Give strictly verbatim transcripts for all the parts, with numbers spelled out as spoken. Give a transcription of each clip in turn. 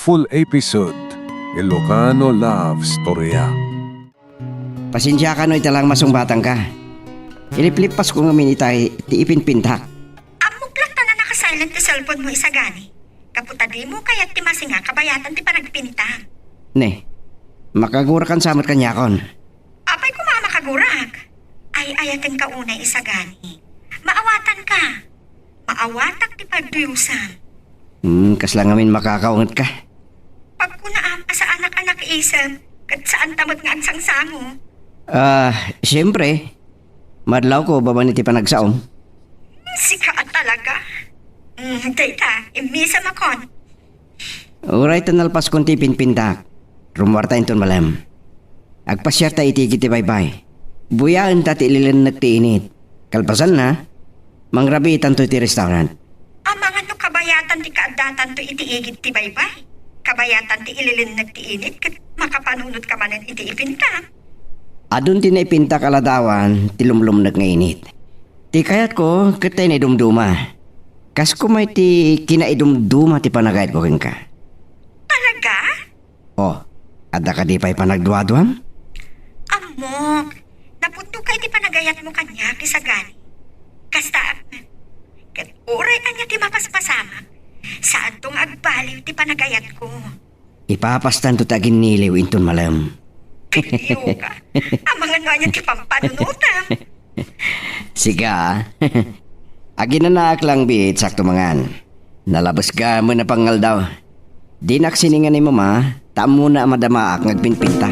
Full episode, Ilocano Love Storya. Pasensiakan no ita lang masungbatangka. Iliplippasko ngamin itay ti ipinpintak. Ammok latta a naka-silent ti cellphone mo, Isagani. Gapu ta dimo kayat ti masinga kabayatan ti panagpinta. Ne, makagurakan sa met kaniakon. Apay koma a makagurak? Ay-ayatenka unay, Isagani. Maawatanka. Maawatak ti pagduyusam. Hmm, kasla ngamin makakaungetka? Pagkunaam a saanak a nakiisem, ket saanta met nga agsangsango. Ah, siyempre. Madlawko babaen iti panagsaom. Sika a talaga. Hmm, dayta, immisamakon. Uray ta nalpaskon ti ipinpintak, rummuarta inton malem. Agpasiarta iti igid ti baybay. Buyaenta ti ililennek ti init. Kalpasanna, mangrabiitanto iti restaurant. Amangan no kabayatan ti kaaddatanto iti igid ti baybay. Kabayatan ti ililennek ti init ket makapanunot ka manen iti ipintak. Adun ti naipintak a ladawan ti lumlumnek nga init. Ti kayatko ket ta naidumduma. Kas koma iti kinaidumduma ti panagayatko kenka. Talaga? Oh, adda kadi pay panagduaduam? Ammok, napudno ka iti panagayatmo kaniak, Isagani. Kasta, ket uray ania ti mapaspasamak, saanto nga agbaliw ti panagayatko. Ipapastanto ti aginniliw inton malem. Ay, Diyoka. Amangan no ania ti pampanunotam. Sika, ah. Aginanaak lang biit, sakto mangan. Nalabes ka met a pangaldaw. Dinak sininga ni Mama, ta ammona a madamaak nga agpinpinta.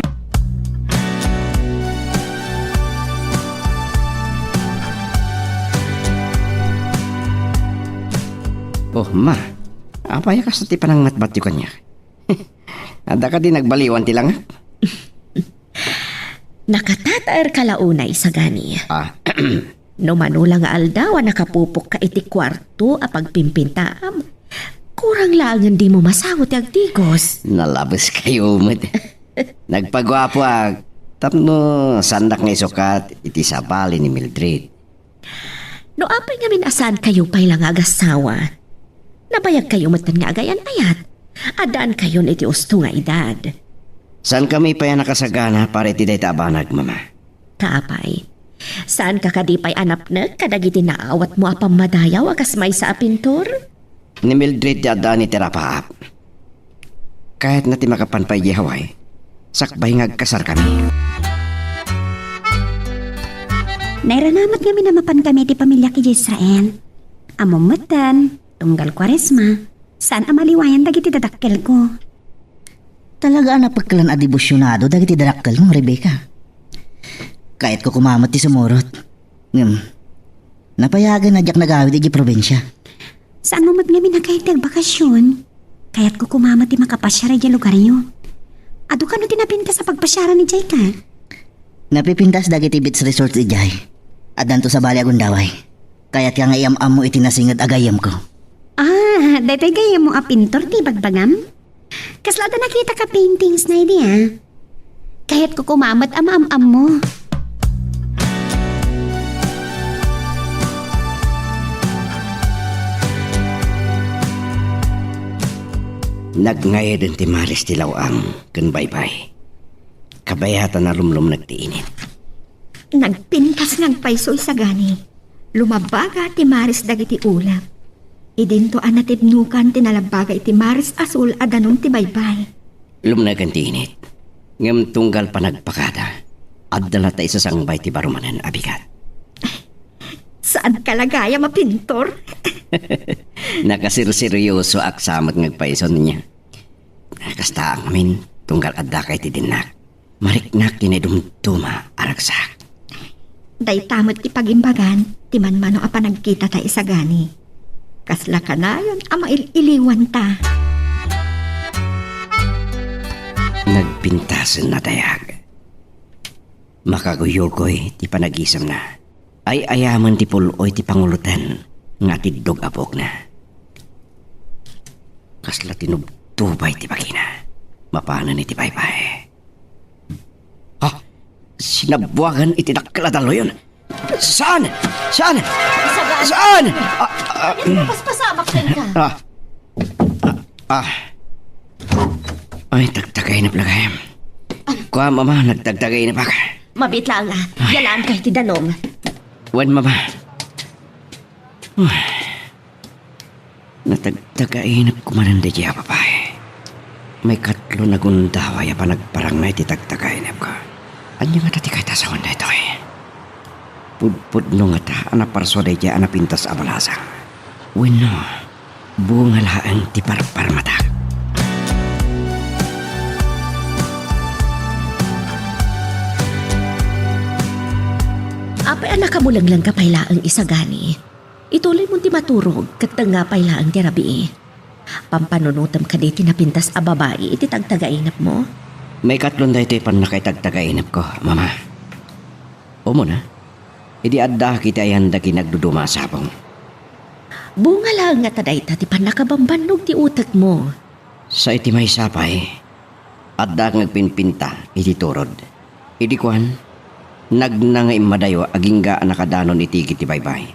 Oh, Ma. Apay a kasta ti panangmatmatyo kaniak? Adda kadi nagbaliwan ti langak? Nakatataerka la unay, Isagani. Ah. No mano la nga aldaw a nakapupokka iti kuarto a pagpimpintaam, kurang laengen dimo masago ti agtigos. Nalabes kayo met. Nagpaguapoak tapno saandak nga isukat iti sabali ni Mildred. No apay ngamin a saan kayo pay la nga agasawa, nabayag kayo metten nga agayan-ayat. Addaan kayon iti usto nga edad. Saan kami pay a nakasagana para iti dayta a banag, Mama? Kaapay, saan ka kadi pay a napnek kadagiti naawatmo a pammadayaw a kas maysa a pintor? Ni Mildred ti addaan iti rapaap. Kayatna ti makapan pay idiay Hawaii, sakbay nga agkasarkami. Nairanamat ngamin a mapankami iti pamiliak idiay Israel. Ammom metten, tunggal Kuaresma, saan a maliwayan dagiti dadakkelko. Talaga a napekkelan a debosionado dagiti dadakkelmo, Rebecca. Kayatko koma met ti sumurot. Ngem, napayagen a diak nagawid idiay probinsia. Saanmo met ngamin a kayat ti agbakasyon? Kayatko koma met ti makapasiar idiay lugaryo. Adu kano ti napintas a pagpasiaran idiay ka? Napipintas dagiti beach resort idiay. Addanto sabali a gundaway. Kayatka nga iam-ammo iti nasinged a gayyemko. Ah, daytoy gayyemmo a pintor ti ibagbagam? Kasla adda nakitaka paintings na idi, ah. Kayatko koma met a maam-ammo. Nagngayaden ti Maris ti law-ang ken baybay. Kabayatan a lumlumnek ti init. Nagpintas nga agpayso, Isagani. Lumabaga ti Maris dagiti ulep. Idinto a natibnokan ti nalabaga iti Maris Asul a danum ti baybay. Lumneken ti init. Ngem tunggal panagpakada, adda latta isasangbay ti baro manen a bigat. Saanka la gayam a pintor? Nakasirseryosoak sa met nga agpayson niya. Kasta ngamin, tunggal addaka iti dinnak. Mariknak ti naidumduma a ragsak. Dayta met ti pagimbagan ti manmano a panagkitata, Isagani. Kasla kanayon a mail-iliwanta. Nagpintasen a dayag. Makaguyugoy ti panagisemna. Ay-ayamen ti pul-oy ti panguloten nga atiddog a buokna. Kasla tinubtubay ti bagina. Mapanen iti baybay. Ha? Sinabuagan iti dakkel a dalloyen? Saan? Saan? Isagani. Saan? Ah, ah, Paspasamak kenka. Ah. Ah. Ah. Ay, tagtagainep la gayam. Kua, Mama, nagtagtagainep ak. Mabiit laeng a. Ay. Yalaanka iti danum. Wen, Mama. Ay. Natagtagainep ko manen daydiay a babai. Maikatlo a gundaway a panagparangna iti tagtagainepko. Ania ngata ti kayat a sawen daytoy? Pudpudno ngata a naparsua daydiay a napintas a balasang? Wenno, bunga laeng ti parparmatak? Apay a nakamulenglengka pay laeng isagani? Ituloymon ti maturog ket tengnga pay laeng ti rabii. Pampanunotem kadi ti napintas a babai iti tagtagainepmo? Maikatlo daytoy pannakaitagtagainepko, Mama. Umuna, idi addaak iti ayan dagiti nagduduma a sabong. Bunga laeng ngata dayta ti pannakabambannog ti utekmo. Sa iti maysa pay, addaak nga agpinpinta iti turod. Idi kuan, nagna nga immadayo agingga a nakadanon iti igid ti baybay.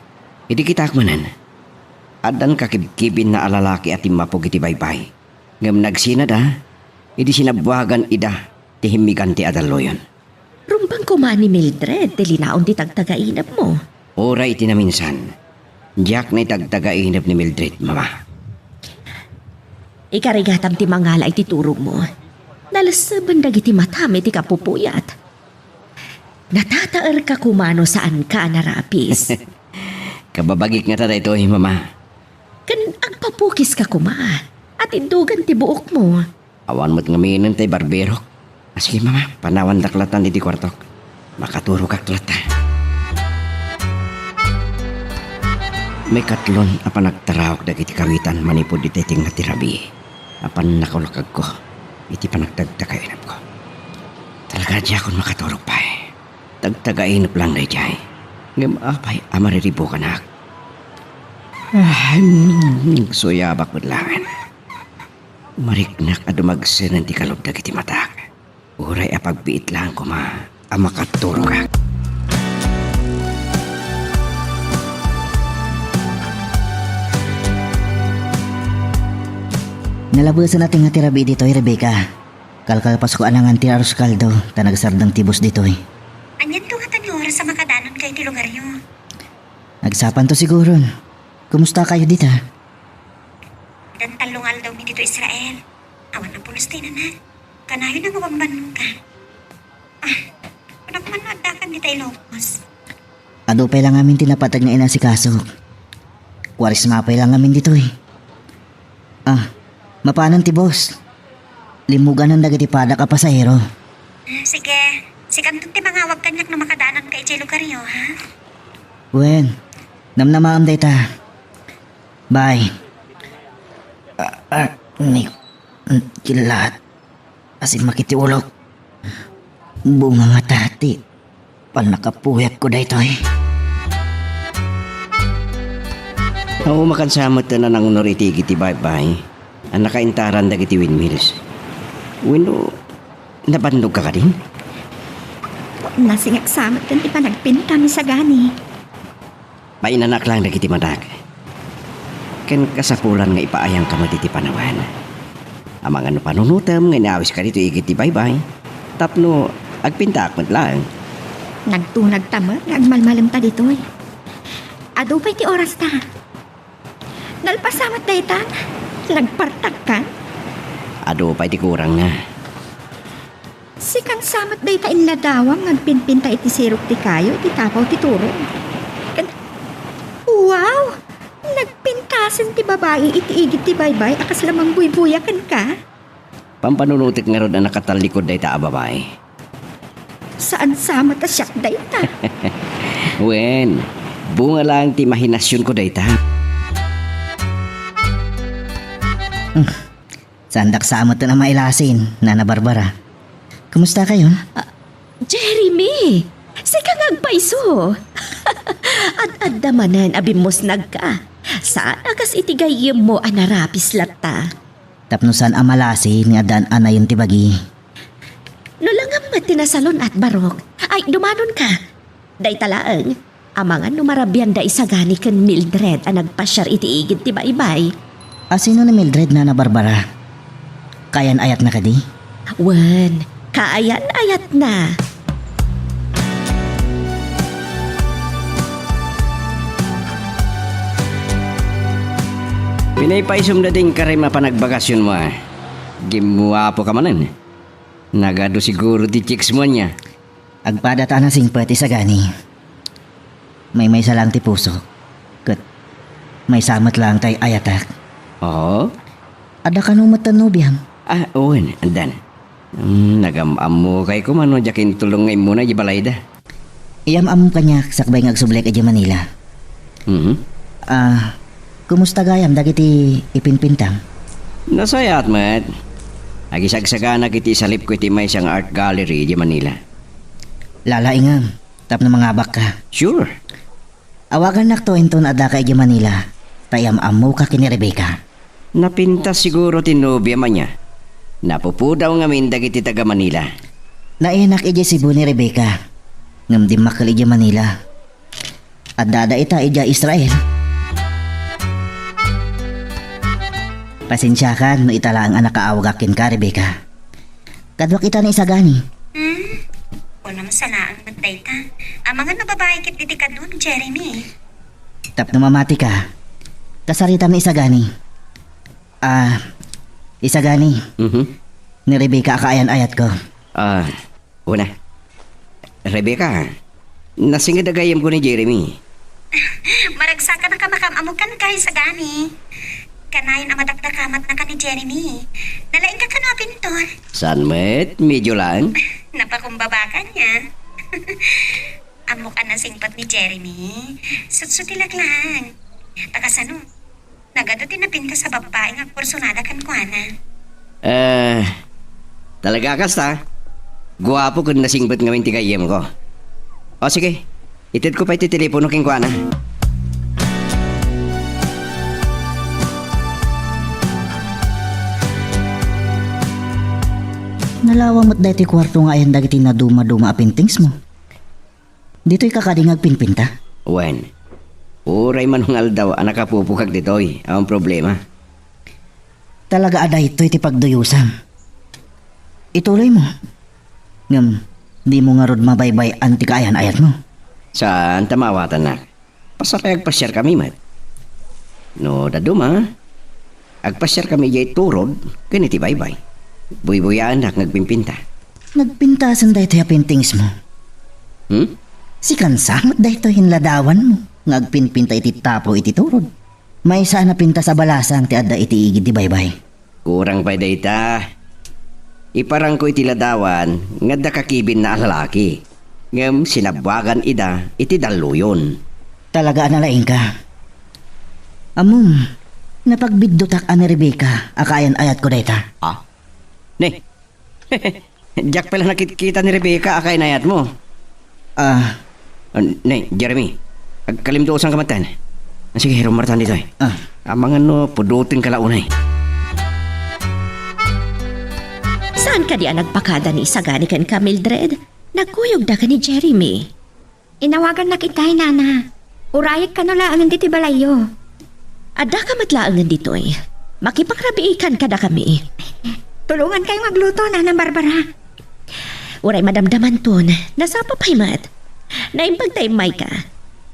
Idi kitaak manen, addan kakibkibinna a lalaki a timmapog iti baybay. Ngem nagsinada, idi sinabbuagan ida ti himmigan ti adalloyon. Rumbeng koma ni Mildred ti linaon ti tagtagainepmo. Uray iti naminsan, diak naitagtagainep ni Mildred, Mama. Ikarigatam ti mangala iti turogmo. Nalesseben dagiti matam iti kapupuyat. Natataerka koma no saanka a narapis. Kababagik ngata daytoy, Mama. Ken agpapukiska koma. Atiddogan ti buokmo. Awan met ngamin tay barberok. A, sige, Mama, panawandak latan iti kuartok. Makaturogak lata. Maikatlon a panagtarawak dagiti kawitan manipud iti tengnga ti rabii a pannakaulakagko iti panagtagtagainepko. Talaga a diakon makaturog pay. Tagtagainep lang daydiay. Ngem apay a mariribukanak? Ay, nagsuyabak met laeng. Mariknak a dumagsenen ti kalub dagiti matak. Uray a pagbiit laeng koma a makaturogak. Nalabesen a tengnga ti rabii ditoy, Rebecca. Kalkalpasko a nangan ti arroz caldo, ta nagsardeng ti bus ditoy. Anianto ngata ni oras a makadanonka iti lugaryo? Agsapanto siguron. Kumusta kayo dita? Addan tallo nga aldawmi ditoy Israel. Awan a pulos ti inana. Kanayon a mabambannoka. Ah, kunak man no addakan dita Ilocos. Adu pay la ngamin ti napateg nga inasikaso. Kuaresma pay la ngamin ditoy. Ah, mapanen ti bus? Limmuganan dagiti padak a pasahero. Ah, sige. Sikanto ti mangawag kaniak no makadanonka idiay lugaryo, ha? Wen, namnamaem dayta. Bye. Ah, ah, ni, kilat. Asin makitiulok. Bunga ngata ti pannakapuyatko daytoy. Aw, makansa met a nangunor iti igid ti baybay a nakaintaran dagiti windmills. Wenno, nabannogka kadin? Nasingak sa met ti panagpintam isagani. Painanak lang dagiti madak. Ken kasapulan nga ipaayangka met iti panawen. Amangan no panunotem nga inaawiska ditoy igid ti baybay, tapno agpintaak met laeng. Nagtunagta met nga agmalmalemta ditoy. Adu pay ti orasta. Nalpas sa met daytan, nagpartakkan. Adu pay ti kurangna. Sikan sa met dayta inladawam nga agpinpinta iti sirok ti kayo iti tapaw ti turog. Ken, wow! Nagpintasen ti babai iti igid ti baybay a kasla mangbuybuya kenka. Pampanunotek ngarud a nakatallikud dayta a babai. Saan sa met a siak dayta. Wen, bunga laeng ti imahinasionko dayta. Saandak sa met a mailasin, Nana Barbara. Kumusta kayo? Ah, Jeremy! Sika nga agpayso! Ad-adda manen a bimmusnagka. Saan a kas iti gayyemmo a narapis latta. Tapno saan a malasin nga addaan a nayon ti bagi. No langam met ti nasalun-at, barok. Ay, dumanonka. Dayta laeng. Amangan no marabianda isagani ken Mildred a nagpasiar iti igid ti baybay. A, sino ni Mildred, Nana Barbara? Kaayan-ayatna kadi? Wen, kaayan-ayatna. Pinaypaysomda din karim a panagbakasionmo, a. Gimmuapoka manen. Nagadu siguro ti chicks mo ania. Agpadata a nasingpet, Isagani. Maymaysa laeng ti pusok, ket maysa met laeng ti ay-ayatak. Oo? Adda kano met ti nobiam? Ah, wen, addan. Hmm, nagam-ammokay koma no diak intulong nga immuna idiay balayda. Iyam-ammom kaniak sakbay nga agsubliak idiay Manila. Mhm. Ah, kumusta gayam dagiti ipinpintam? Nasayaat met. Agisagsaganak iti isalipko iti maysa nga art gallery idiay Manila. Lalaingem, tapno mangabakka. Sure. Awagannakto inton addaka idiay Manila, ta iyam-ammoka ken ni Rebecca. Napintas siguro ti nobiam ania. Napupudaw ngamin dagiti taga-Manila. Nayanak idiay Cebu ni Rebecca, ngem dimmakkel idiay Manila. Addada ita idiay Israel. Pasensiakan no ita laeng a nakaawagak kenka, Rebecca. Kaduak ita ni Isagani. Hmm? Kunam saan met dayta. Amangan no babai ket diti kadu ni Jeremy. Tapno mamatika, kasaritam ni Isagani. Ah, Isagani. Mhm. Ni Rebecca a kaayan-ayatko. Ah, una. Rebecca, nasinged a gayyemko ni Jeremy. Maragsakan a makam-ammo kenka, Isagani. Kanayon a madakdakamatnaka ni Jeremy. Nalaingka kano a pintor? Saan met? Medyo lang. Napakumbaba ka niya. Ammok a nasingpet ni Jeremy. Sutsut ti laglag. Ta kasano? Nagadu ti napintas a babbai nga agporsunada kenkuana. Eh, talaga kasta? Guapo ken nasingpet ngamin ti gayyemko. O sige, itedko pay ti telepono kenkuana. Nalawa met daytoy kuarto nga ayan dagiti naduma-duma a paintings mo. Ditoy ka kadi nga agpinpinta? Wen, uray man nga aldaw a nakapupugak ditoy, awan problema. Talaga a daytoy ti pagduyusam. Ituloy mo. Ngem, di mo ngarud mabaybay-an ti kaayan-ayat mo. Saan ta maawatannak? Basta pay agpasiar kami met. No daduma, agpasiar kami idiay turod ken iti baybay. Buybuyaennak nga agpimpinta. Nagpintasen daytoy a paintings mo? Hmm? Sikan sa met daytoy inladawan mo nga agpinpinta iti tapo iti turod. Maysa a napintas a balasang ti adda iti igid ti baybay. Kurang pay dayta. Iparangko iti ladawan nga adda kakibinna a lalaki. Ngem sinabbuagan ida iti dalluyon. Talaga a nalaingka. Ammom, napagbiddutak a ni Rebecca a kaayan-ayatko dayta. Ah? Ne? Diak pay la nakitkita ni Rebecca a kaayan-ayatmo. Ah. Ah, ne, Jeremy, agkalimduosanka metten. Ah, sige, rummuartan ditoy. Ah. Amangan no pudotenka la unay. Saan kadi a nagpakada ni Isagani kenka, Mildred? Nagkuyogda ken ni Jeremy. Inawagannak itay, Nana. Urayek kano laengen ditoy balayyo. Addaka met laengen ditoy. Makipangrabiikan kadakami. Tulongankayo nga agluto, Nana Barbara. Uray madamdamanton, nasapa pay met. Naimbag ta immayka.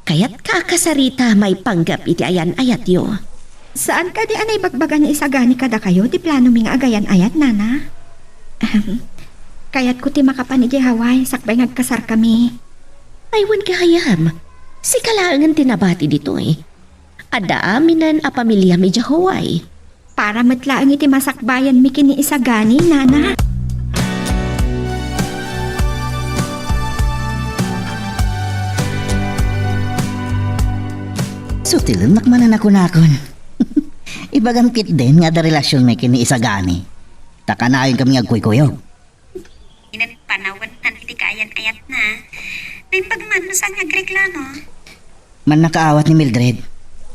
Kayatka a kasarita maipanggep iti ayan-ayatyo. Saan kadi a naibagbaga ni Isagani kadakayo ti planomi nga agayan-ayat, Nana? Ahem. Kayatko ti makapan idiay Hawaii sakbay nga agkasarkami. Ay, wen gayam. Sika laengen ti nabati ditoy. Adda aminen a pamiliam idiay Hawaii. Para met laeng iti masakbayanmi ken ni Isagani, Nana. Sutilennak manen a kunakon. Ibagam ketdin nga adda relasionmi ken ni Isagani. Ta kanayon kami nga agkuykuyog. Inen panawen iti kaayan-ayatna. Naimbag man no saan nga agreklamo. Mannakaawat ni Mildred.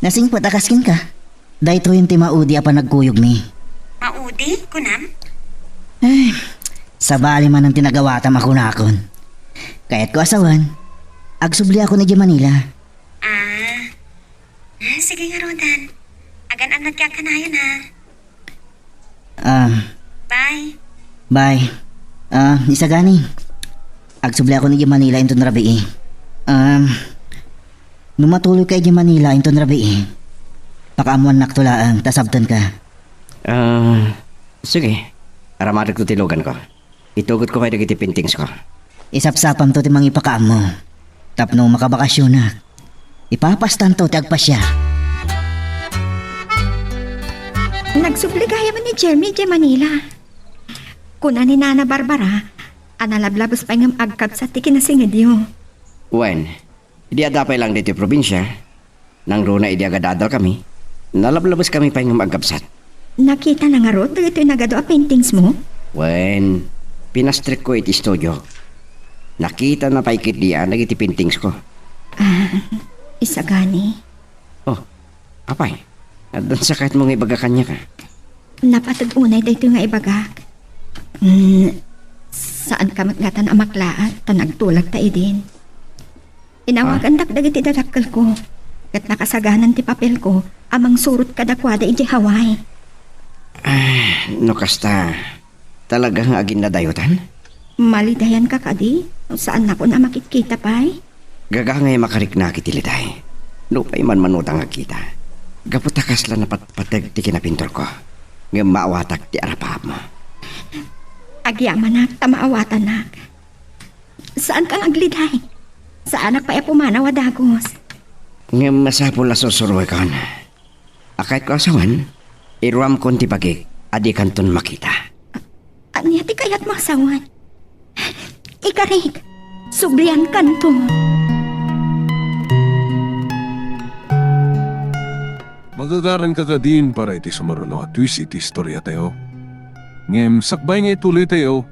Nasingpet a kas kenka. Daytoyen ti maudi a panagkuyogmi. Maudi? Kunam? Ay, sabali manen ti nagawatam a kunakon. Kayatko a sawen, agsubliakon idiay Manila. Ah. Ah, sige ngaruden. Agan-annadka kanayon, ha? Um, Ay. Bay. Ah, Isagani. Agsubli ako idiay Manila inton rabii. Um, no matuloyka idiay Manila inton rabii, pakaammoannakto laeng ta sabtenka. Ah, sige. Aramadekto ti luganko. Itugotko pay dagiti paintings ko. Isapsapamto ti mangipakaammo. Tapno makabakasionak, ipapastanto ti agpasiar. Nagsubli gayam ni Jeremy idiay Manila. Kuna ni Nana Barbara a nalablabes pay ngem agkabsat ti kinasingedyo. Wen, idi adda pay laeng ditoy probinsia, nangruna idi agadadalkami, nalablabeskami pay ngem agkabsat. Nakitana ngarud dagitoy nagadu a paintingsmo? Wen, pinastrekko iti studio. Nakitana pay ketdi dagiti paintingsko. Ah, Isagani. Oh, apay, addan sakayatmo nga ibaga kaniak a? Napateg unay daytoy nga ibagak. Mm, saanka met ngatan a maklaat ta nagtulagta idin. Inawagandak dagiti dadakkelko, ket nakasaganan ti papelko a mangsurot kadakuada idiay Hawaii. Ah, no kasta, talaga nga aginnadayotan? Malidayanka kadi? Saannakon a makitkita pay? Gagangay a makariknak iti liday. Nupay manmanuta nga agkita. Gapu ta kasla napatpateg ti kinapinturko. Ngem maawatak ti arapaapmo. Agyamanak ta maawatanak. Saanka nga agliday. Saanak pay a pumanaw a dagus. Ngem masapul a sursuruekon. A kayatko a sawen, iruamkon ti bagik a dikanton makita. Ania ti kayatmo a sawen? Ikarik, subliankanto. Magagaranka kadin para iti sumaruno a twist iti istoriatayo. Ngem sakbay nga ituloytayo,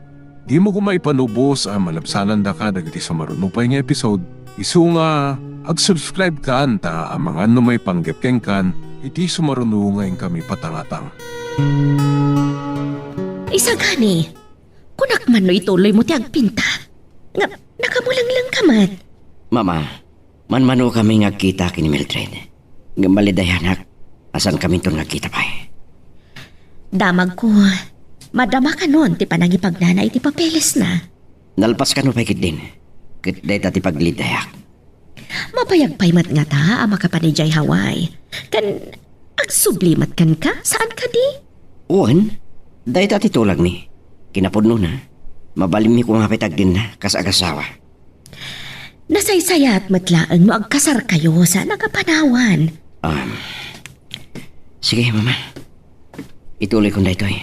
dimo koma ipanubos a malabsanandaka dagiti sumaruno pay nga episode, isu nga ag-subscribe kan ta amangan no maipanggep kenkan iti sumaruno nga inkami patangatang. Isagani, kunak man no ituloymo ti agpinta. Nga, nakamulenglengka met. Mama, manmanokami nga agkita ken ni Mildred. Ngem malidayanak a saankaminton nga agkita pay. Damagko, madama kanon ti panangipagnana iti papelesna. Nalpas kano pay ketdin, ket dayta ti paglidayak. Mabayag pay met ngata a makapan idiay Hawaii. Ken agsubli met kenka, saan kadi? Wen, dayta ti tulagmi. Kinapudnona, mabalinmi koma pay ti agdinna kas agasawa. Nasaysayat met laeng no agkasarkayo saan a kapanawan. Um, sige, Mama. Ituloykon daytoy.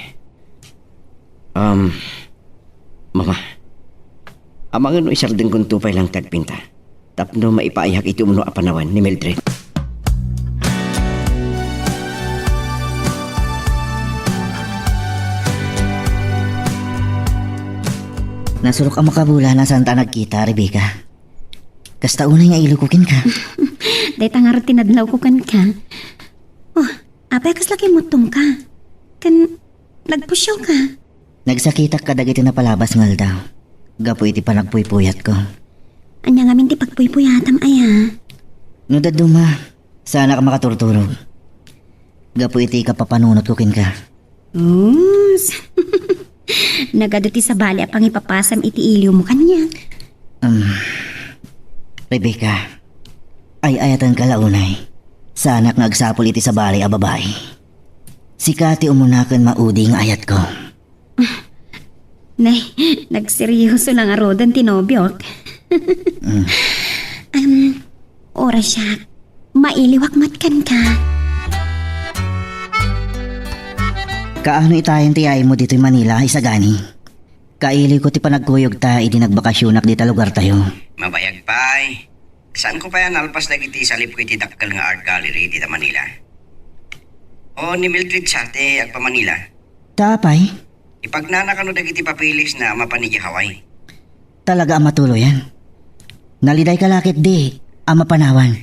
Um, Mama, amangan no isardengkonto pay laeng ti agpinta tapno maipaayak iti umno a panawen ni Mildred. Nasurok a makabulan a saanta a nagkita, Rebecca. Kasta unay nga iloko kenka. Dayta ngarud ti nadlawko kenka. Oh, apay a kasla kimmuttongka? Ken nagpusyawka? Nagsakitak kadagiti napalabas nga aldaw gapu iti panagpuypuyatko. Ania ngamin ti pagpuypuyatam, aya? No dadduma, saanak a makaturturog gapu iti ikapapanunotko kenka. Us. Nagadu ti sabali a pangipapasam iti iliwmo kaniak. Um, Rebecca, ay-ayatenka la unay. Saanak nga agsapul iti sabali a babai. Sika ti umuna ken maudi nga ayatko. Nay, nagseryoso na ngaruden ti nobiok. Mm. Um, Ora siak, mailiwak met kenka. Kaano itayen ti yaaymo ditoy Manila, Isagani? Kailiwko ti panagkuyogta idi nagbakasionak dita lugartayo. Mabayag pay. Saanko pay a nalpas dagiti salipko iti dakkel nga art gallery dita Manila? O, ni Mildred sa ti agpa-Manila? Ta apay? Ipagnana kano dagiti papelesna a mapan idiay Hawaii. Talaga a matuloyan. Nalidayka la ketdi a mapanawan.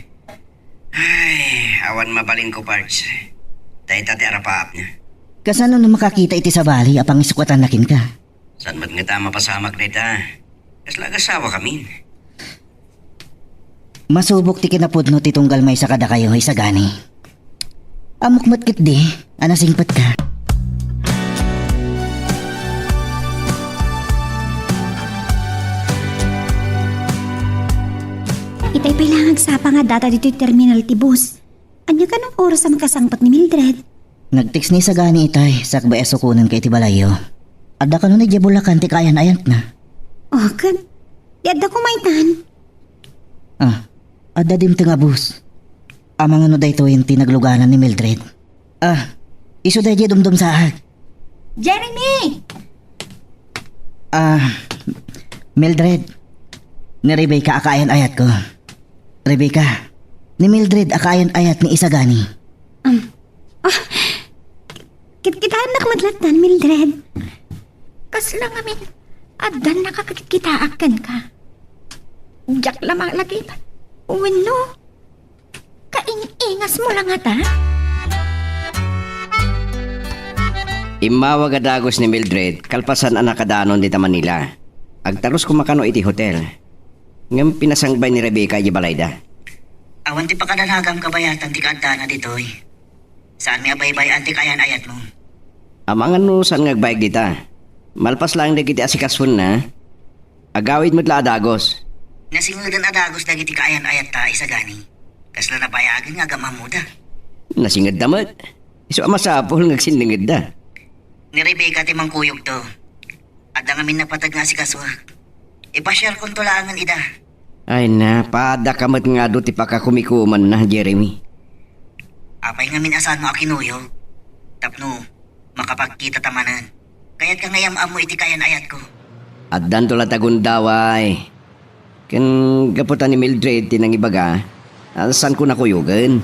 Ay, awan mabalinko, Pards. Dayta ti arapaapna. Kasano no makakita iti sabali a pangisukatan na kenka? Saan met ngata a mapasamak dayta? Kasla agasawakamin. Masubok ti kinapudno ti tunggal maysa kadakayo, Isagani. Ammok met ketdi a nasingpetka. Pay la nga agsapa nga addata ditoy terminal ti bus. Ania kano oras a makasangpet ni Mildred? Nag-text ni Isagani itay, sakbay a sukonenka iti balayyo. Adda kano idiay Bulacan ti kaayan-ayatna. O, ket di adda koma itan? Ah, adda dimteng a bus. Amangan no daytoyen ti nagluganan ni Mildred. Ah, isu daydiay dumdumsaak. Jeremy! Ah, Mildred. Ni Rebecca a kaayan-ayatko. Rebecca, ni Mildred a kaayan-ayat ni Isagani. Um, ah, kit-, kitaennak met lattan, Mildred. Kasla ngamin, addan nakakit-kitaak kenka. Diak la malagip. Wenno, kaing-ingasmo la ngata? Immawag a dagus ni Mildred kalpasan a nakadanon dita Manila. Agtalus koma kano iti hotel. Ngem pinasangbay ni Rebecca idiay balayda. Awan ti pakadanagam kabayatan ti kaaddana ditoy. Saanmi a baybay-an ti kaayan-ayatmo. Amangan no saan nga agbayag dita. Malpas laeng dagiti asikasuenna, agawid met la a dagus. Nasingeden a dagus dagiti kaayan-ayatta, Isagani. Kasla nabayagen nga agam-ammoda. Nasingedda met. Isu a masapul nga agsinningedda. Ni Rebecca ti mangkuyogto. Adda ngamin napateg nga asikasuak. Ipasiarkonto laengen ida. Ay na, paadda ka met nga adu ti pakakumikumanna, Jeremy. Apay ngamin a saanmo a kinuyog? Tapno makapagkitata manen. Kayatka nga iyam-ammo iti kaayan-ayatko. Addanto la ta gundaway. Ken gapu ta ni Mildred ti nangibaga, a, saanko nakuyogen.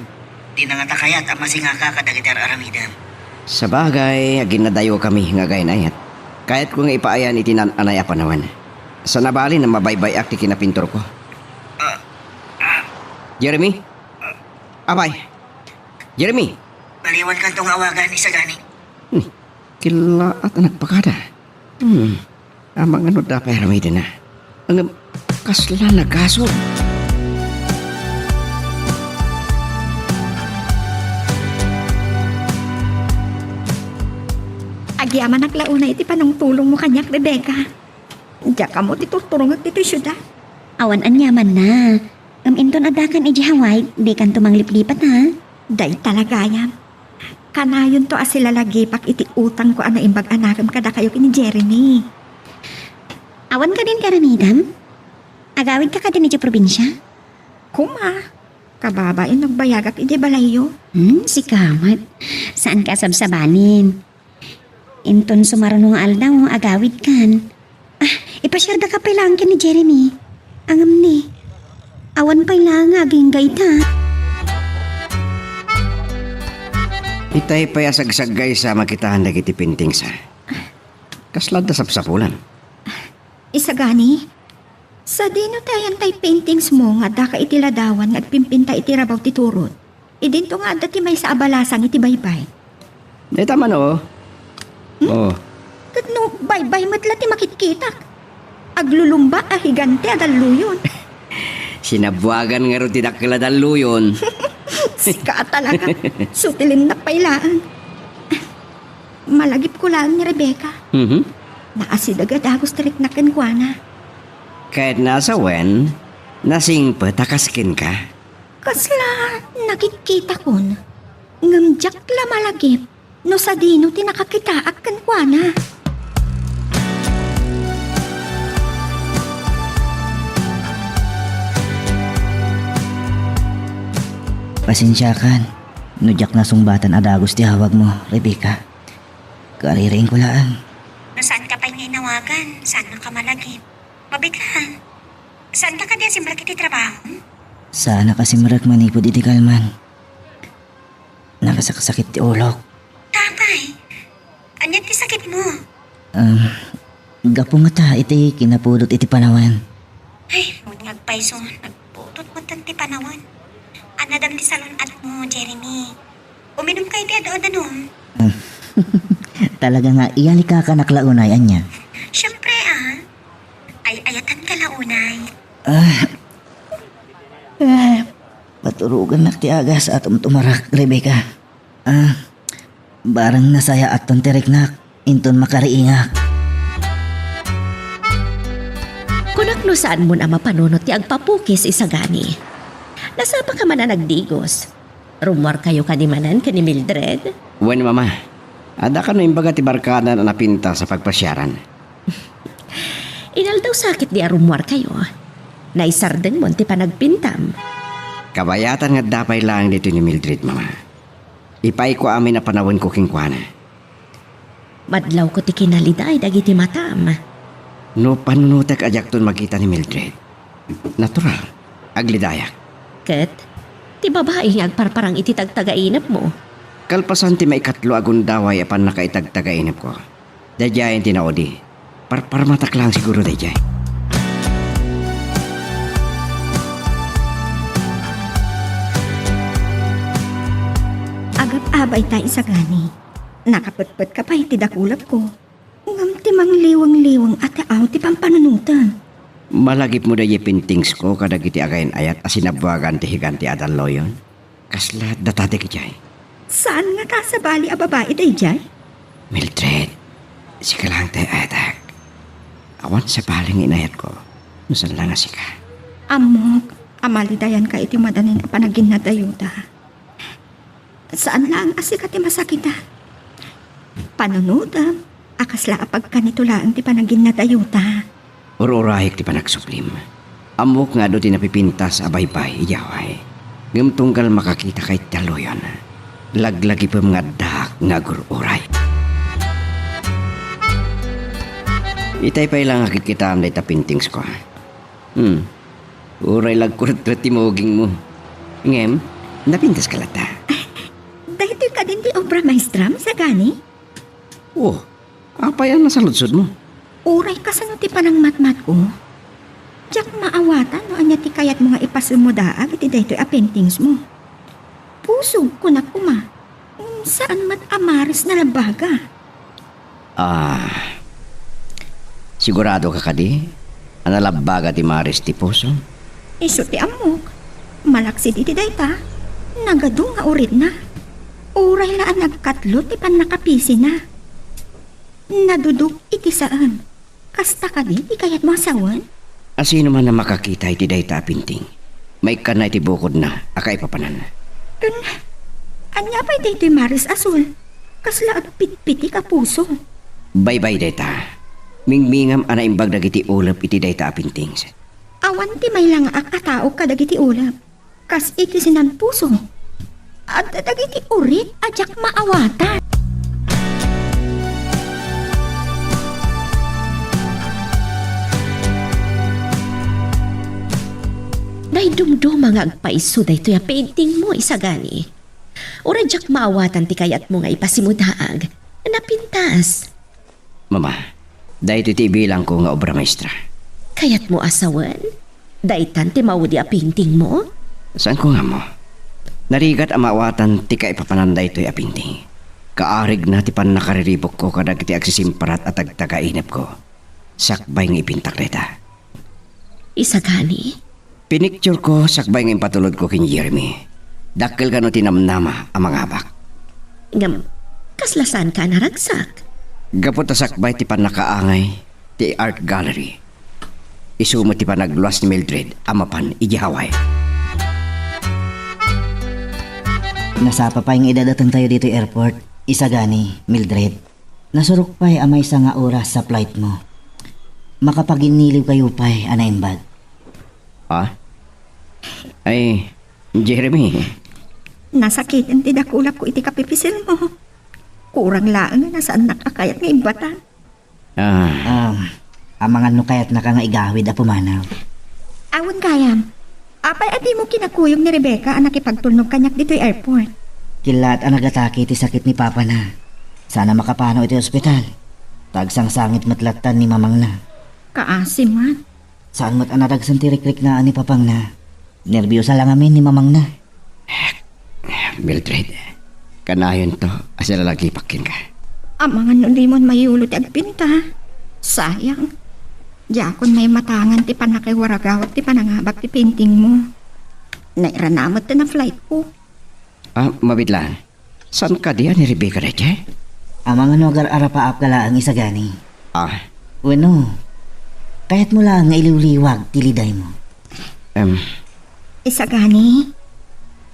Dina ngata kayat a masingaka kadagiti ar-aramidem. Sabagay, aginnadayokami nga agayat-ayat. Kayatko nga ipaayan iti naan-anay a panawen. Saan a balin a mabaybay-ak ti kinapinturko. Ah, ah. Jeremy? Apay? Jeremy? Baliwankanto nga awagan, Isagani. Hmm. Killaat a nagpakada. Hmm. Amangan no adda pay aramidena. Ngem, kasla nagasut. Agyamanak la unay iti panangtulongmo kaniak, Rebecca. Diak ammo ti turturongek ditoy siudad. Awan aniamanna. Ngem inton addakan idiay Hawaii, dikanto mangliplipat, ha? Dayta la gayam. Kanayonto a silalagipak iti utangko a naimbag a narem kadakayo ken ni Jeremy. Awan kadin ti aramidem? Agawidka kadin idiay probinsia? Koma, kababain no agbayagak idiay balayyo. Hmm, sika met. Saanka a sabsabanin. Inton sumaruno nga aldaw, agawidkan. Ah, ipasiardaka pay laeng ken ni Jeremy. Ngem ni, awan pay laeng nga agingga ita. Itay pay a sagsaggaysa a makitaan dagiti paintings, a. Kasla adda sapsapulan. Isagani, sadino ti ayan tay paintingsmo nga addaka iti ladawan nga agpimpinta iti rabaw ti turod? Idinto nga adda ti maysa a balasang iti baybay. Dayta man, o. Hmm? O. Ket no baybay met la ti makitkitak. Aglulumba a higante a dalluyon. Sinabuagan ngarud ti dakkel a dalluyon. Sika a talaga. Sutilimnak pay laeng. Malagipko laeng ni Rebecca. Mhm. Naasideg a dagus ti riknak kenkuana. Kayatna a sawen, nasingpet a kas kenka. Kasla nakitkitakon, ngem diak la malagip no sadino ti nakakitaak kenkuana. Pasensiakan no diak nasungbatan a dagus ti awagmo, Rebecca. Kaririingko laeng. No saanka pay nga inawagan, saannaka malagip. Mabiit laeng. Saanka kadi a simrek iti trabahom? Saanak a simrek manipud iti kalman. Nakasaksakit ti ulok. Apay, ania ti sakitmo? Um, gapu ngata iti kinapudot iti panawen. Ay, wen nga agpayso, nagpudot met ti panawen. Annadam ti salun-atmo, Jeremy. Uminumka iti adu-adanom. Talaga nga iyalikakanak la unay, ania? Siempre, a. Ay-ayatanka la unay. Ah. Ah. Paturogannak ti agas a tumtumarak, Rebecca. Ah. Barang nasayaatan ti riknak, inton makariingak. Kunak no saanmon a mapanunot ti agpapukis, Isagani. Nasapa ka man a nagdigos. Rummuarkayo kadi manen ken ni Mildred? Wen, Mama. Adda kano imbaga ti barkada a napintas a pagpasiaran. Inaldaw sakit di a rummuarkayo. Naisardengmon ti panagpintam. Kabayatan nga adda pay laeng ditoy ni Mildred, Mama. Ipaayko amin a panawenko kenkuana. Madlawko ti kinaliday dagiti matam. No panunotek a diakton makita ni Mildred, natural, aglidayak. Ket, ti babai nga agparparang iti tagtagainepmo. Kalpasan ti maikatlo a gundaway a pannakaitagtagainepko, daydiayen ti naudi. Parparmatak laeng siguro daydiay. Agab-abay ta, Isagani. Nakapetpet ka pay iti dakulapko. Ngem ti mangliweng-liweng a tao ti pampanunotem. Malagipmo daydiay paintingsko kadagiti agayan-ayat a sinabuagan ti higante a dalloyon. Kasla data dagijay. Saan nga ta sabali a babai dayjay? Mildred, sika laeng ti ayatek. Awan sabali nga inayatko no saan la nga sika. Ammok a malidayanka iti madanin a panaginnadayota. Saan laeng a sika ti masakitan. Panunotem a kasla a pagkanito laeng ti panaginnadayota. Ur-urayek ti panagsublim. Ammok nga adu ti napipintas a baybay idiay away. Ngem tunggal makakitaka iti dalloyon, laglagipem nga addaak nga agur-uray. Itay pay la nga kitkitaem dayta paintingsko. Hmm. Uray la agkuretret ti mugingmo. Ngem, napintaska latta. Daytoy kadin ti obra maestram, Isagani? Oh, apay a nasaludsodmo? Uray kasano ti panangmatmatko, diak maawatan no ania ti kayatmo nga ipasimudaag iti daytoy a paintingsmo. Pusog, kunak koma. Ngem saan met a maris nalabbaga. Ah, sigurado ka kadi a nalabbaga ti maris ti puso? Isu ti ammok. Malaksid iti dayta, nagadu nga uritna. Uray la a nagkatlo ti pannakapisina. Nadudok iti saan. Kasta kadi ti kayatmo a sawen? A sino man a makakita iti dayta a painting, maikkanna iti bukodna a kaipapanan. Ken, ania pay daytoy maris a sul? Kasla agpitpitik a puso. Baybay dayta. Mingmingam a naimbag dagiti ulep iti dayta a paintings. Awan ti mailangaak a tao kadagiti ulep. Kas iti sinan puso, adda dagiti urit a diak maawatan. Naidumduma nga agpaiso daytoy a paintingmo, Isagani. Uray diak maawatan ti kayatmo nga ipasimudaag, napintas. Mama, daytoy ti ibilangko nga obra maestra. Kayatmo a sawen? Daytan ti maudi a paintingmo? Saanko nga ammo. Narigat a maawatan ti kaipapanan daytoy a painting. Kaarigna ti pannakariribukko kadagiti agsisimparat a tagtagainepko. Sakbay nga ipintak dayta. Isagani? Pinictureko sakbay nga impatulodko ken Jeremy. Dakkel kano ti namnama a mangabak. Ngem, kasla saanka a naragsak? Gapu ta sakbay ti pannakaangay ti art gallery, isu met ti panagluas ni Mildred a mapan idiay Hawaii. Nasapa pay nga idadatengtayo ditoy airport, Isagani, Mildred. Nasurok pay a maysa nga oras sa flightmo. Makapaginniliwkayo pay a naimbag. Ha? Ay, Jeremy. Nasakiten ti dakulapko iti kapipisilmo. Kurang laeng nga saannak a kayat nga ibbatan. Ah. Ah, amangan no kayatnaka nga igawid a pumanaw. Awan gayam. Apay a dimo kinakuyog ni Rebecca a nakipagtulnog kaniak ditoy airport? Killaat a nagatake ti sakit ni papana. Saan a makapanaw iti ospital. Ta agsangsangit met lattan ni mamangna. Kaasi met. Saan met a nadagsen ti rikriknaan ni papangna. Nerbiosa la ngamin ni mamangna. Mildred, kanayonto a silalagipak kenka. Amangan no dimon mayulo ti agpinta. Sayang. Diakon maimatangan ti pannakaiwaragawak ti panangabak ti paintingmo. Nairana met ti na-flightko. Ah, mabiit laeng. Saan kadi a ni Rebecca daydiay? Amangan no agar-arapaapka laeng, Isagani. Ah. Wenno, kayatmo laeng nga iliwliwag ti lidaymo? Em, Isagani,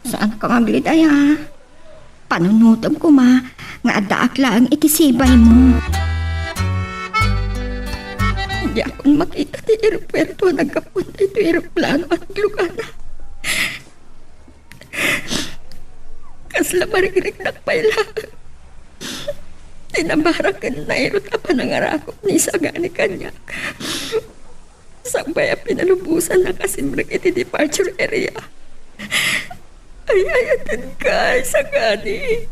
saanka nga aglidaya. Panunotem koma nga addaak laeng iti sibaymo. Diakon makita ti aeropuerto a naggapuan daytoy aeroplano a naglugana. Kasla marigrignak pay laeng ti nabara ken nairut a panangarakop ni Isagani kaniak. Sakbay a pinalubosannak a simrek iti departure area. Ay-ayatenka, Isagani.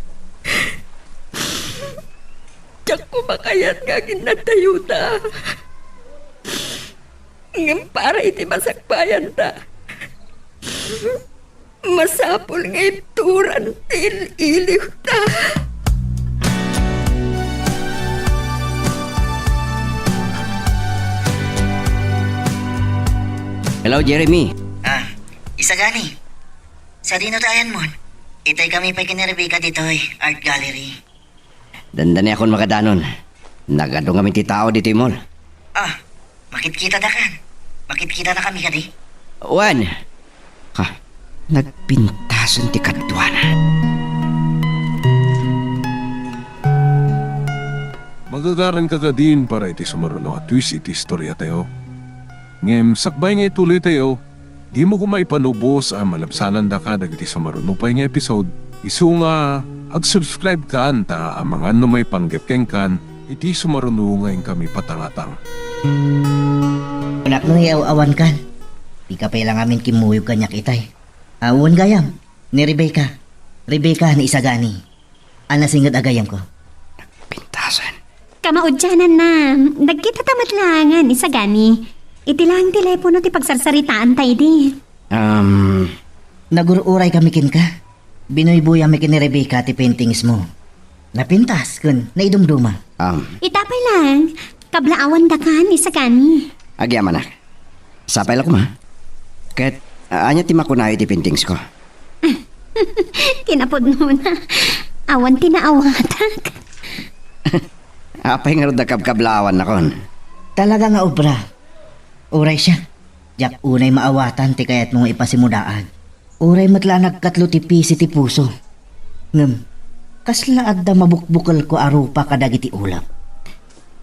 Diak koma kayat nga aginnadtayota. Ngem para iti masakbayanta, masapul nga ibturan ti il-iliwta. Hello, Jeremy. Ah, Isagani. Sadino ti ayanmon? Itay kami pay ken ni Rebecca ditoy art gallery. Dandaniakon makadanon. Nagadu ngamin ti tao ditoy mall. Ah, makitkitadakan. Makitkitanakami kadi? Wen. Ha, nagpintasen ti kaduana. Magagaranka kadin para iti sumaruno a twist iti istoriatayo. Ngem sakbay nga ituloytayo, dimo koma ipanubos a malabsanandaka dagiti sumaruno pay nga episode, isu nga ag-subscribe kan ta amangan no maipanggep kenkan iti sumaruno nga inkami patangatang. Kunak no yaw awan kan. Dika pay la ngamin kimmuyog kaniak itay. Awan gayam, ni Rebecca. Rebecca ni Isagani. A nasinged a gayyemko. Pintasen. Kamaudiananna, nagkitata met laengen, Isagani. Iti laeng telepono ti pagsarsaritaanta idi. Um. Nagur-uraykami kenka. Binuybuyamek ken ni Rebecca ti paintingsmo. Napintas ken naidumduma. Um. Ita pay laeng, kablaawandaka, Isagani. Agyamanak. Sapay la koma. Ket, a-, ania ti makunayo iti paintingsko? Kinapudnona, awan ti naawatak. Apay ngarud a kabkablaawan nakon? Talaga nga obra. Uray siak, diak unay maawatan ti kayatmo nga ipasimudaag. Uray met la nagkatlo ti pisi ti puso. Ngem, kasla adda mabukbukelko a rupa kadagiti ulep.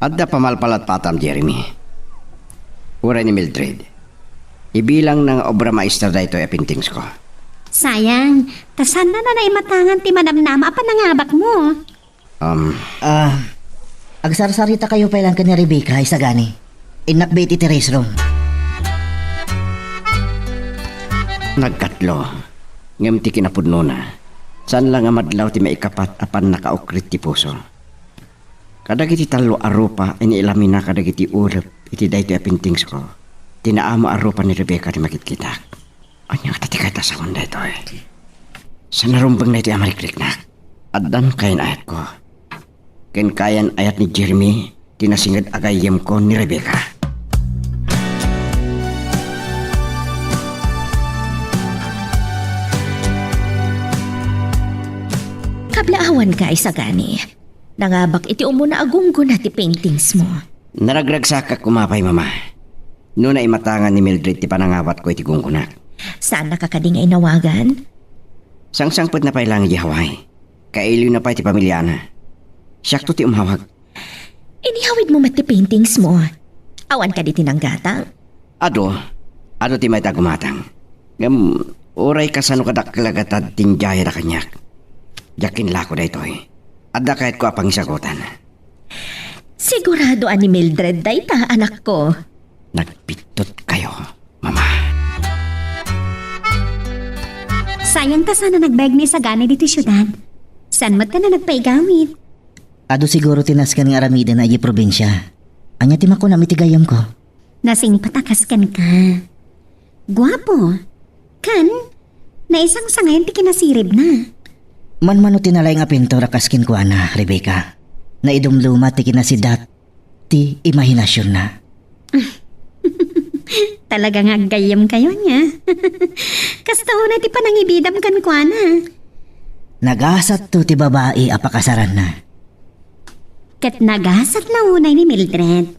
Adda pamalpalatpatam, Jeremy. Uray ni Mildred, ibilangna nga obra maestra daytoy a paintingsko. Sayang, ta saanna a naimatangan ti manamnama a panangabakmo. Um. Ah, agsarsarita kayo pay lang ken ni Rebecca, Isagani. Innak bet iti restroom. Nagkatlo. Ngem ti kinapudnona, saan la nga madlaw ti maikapat a pannakaukrit ti puso. Kadagiti tallo a rupa, iniilamina kadagiti ulep iti daytoy a paintingsko, ti naamo a rupa ni Rebecca ti makitkitak. Ania ngata ti kayat a sawen daytoy? Saan a rumbeng daytoy a marikriknak? Addan kayan-ayatko. Ken kayan-ayat ni Jeremy ti nasinged a gayyemko ni Rebecca. Kablaawanka, Isagani. Nangabak iti umuna a gunggona ti paintingsmo. Naragragsakak koma pay, Mama. No naimatangan ni Mildred ti panangawatko iti gunggonak. Saannaka kadi nga inawagan? Sangsangpetna pay laeng idiay Hawaii. Kailiwna pay ti pamiliana. Siakto ti umawag. Iniyawidmo met ti paintingsmo. Awan kadi ti nanggatang? Adu, adu ti mayat a gumatang. Ngem, uray kasano kadakkel a gatad ti indiayada kaniak. Diak kinlako daytoy. Adda kayatko a pangisagutan. Sigurado a ni Mildred dayta, anakko. Nagbiddutkayo, Mama. Sayang ta saan a nagbayag ni Isagani ditoy siudad. Saan met kano nagpaigawid? Adu siguro ti nasken nga aramiden idiay probinsia. Ania ti makunam iti gayyemko? Nasingpet a kas kenka. Guapo. Ken, naisangsangayan ti kinasiribna. Manmano ti nalaing a pintor a kas kenkuana, Rebecca. Naidumduma ti kinasidat ti imahinasionna. Talaga nga aggayyemkayo, ania? Kasta unay ti panangibidam kenkuana. Nagasatto ti babai a pakasaranna. Ket nagasat la unay ni Mildred.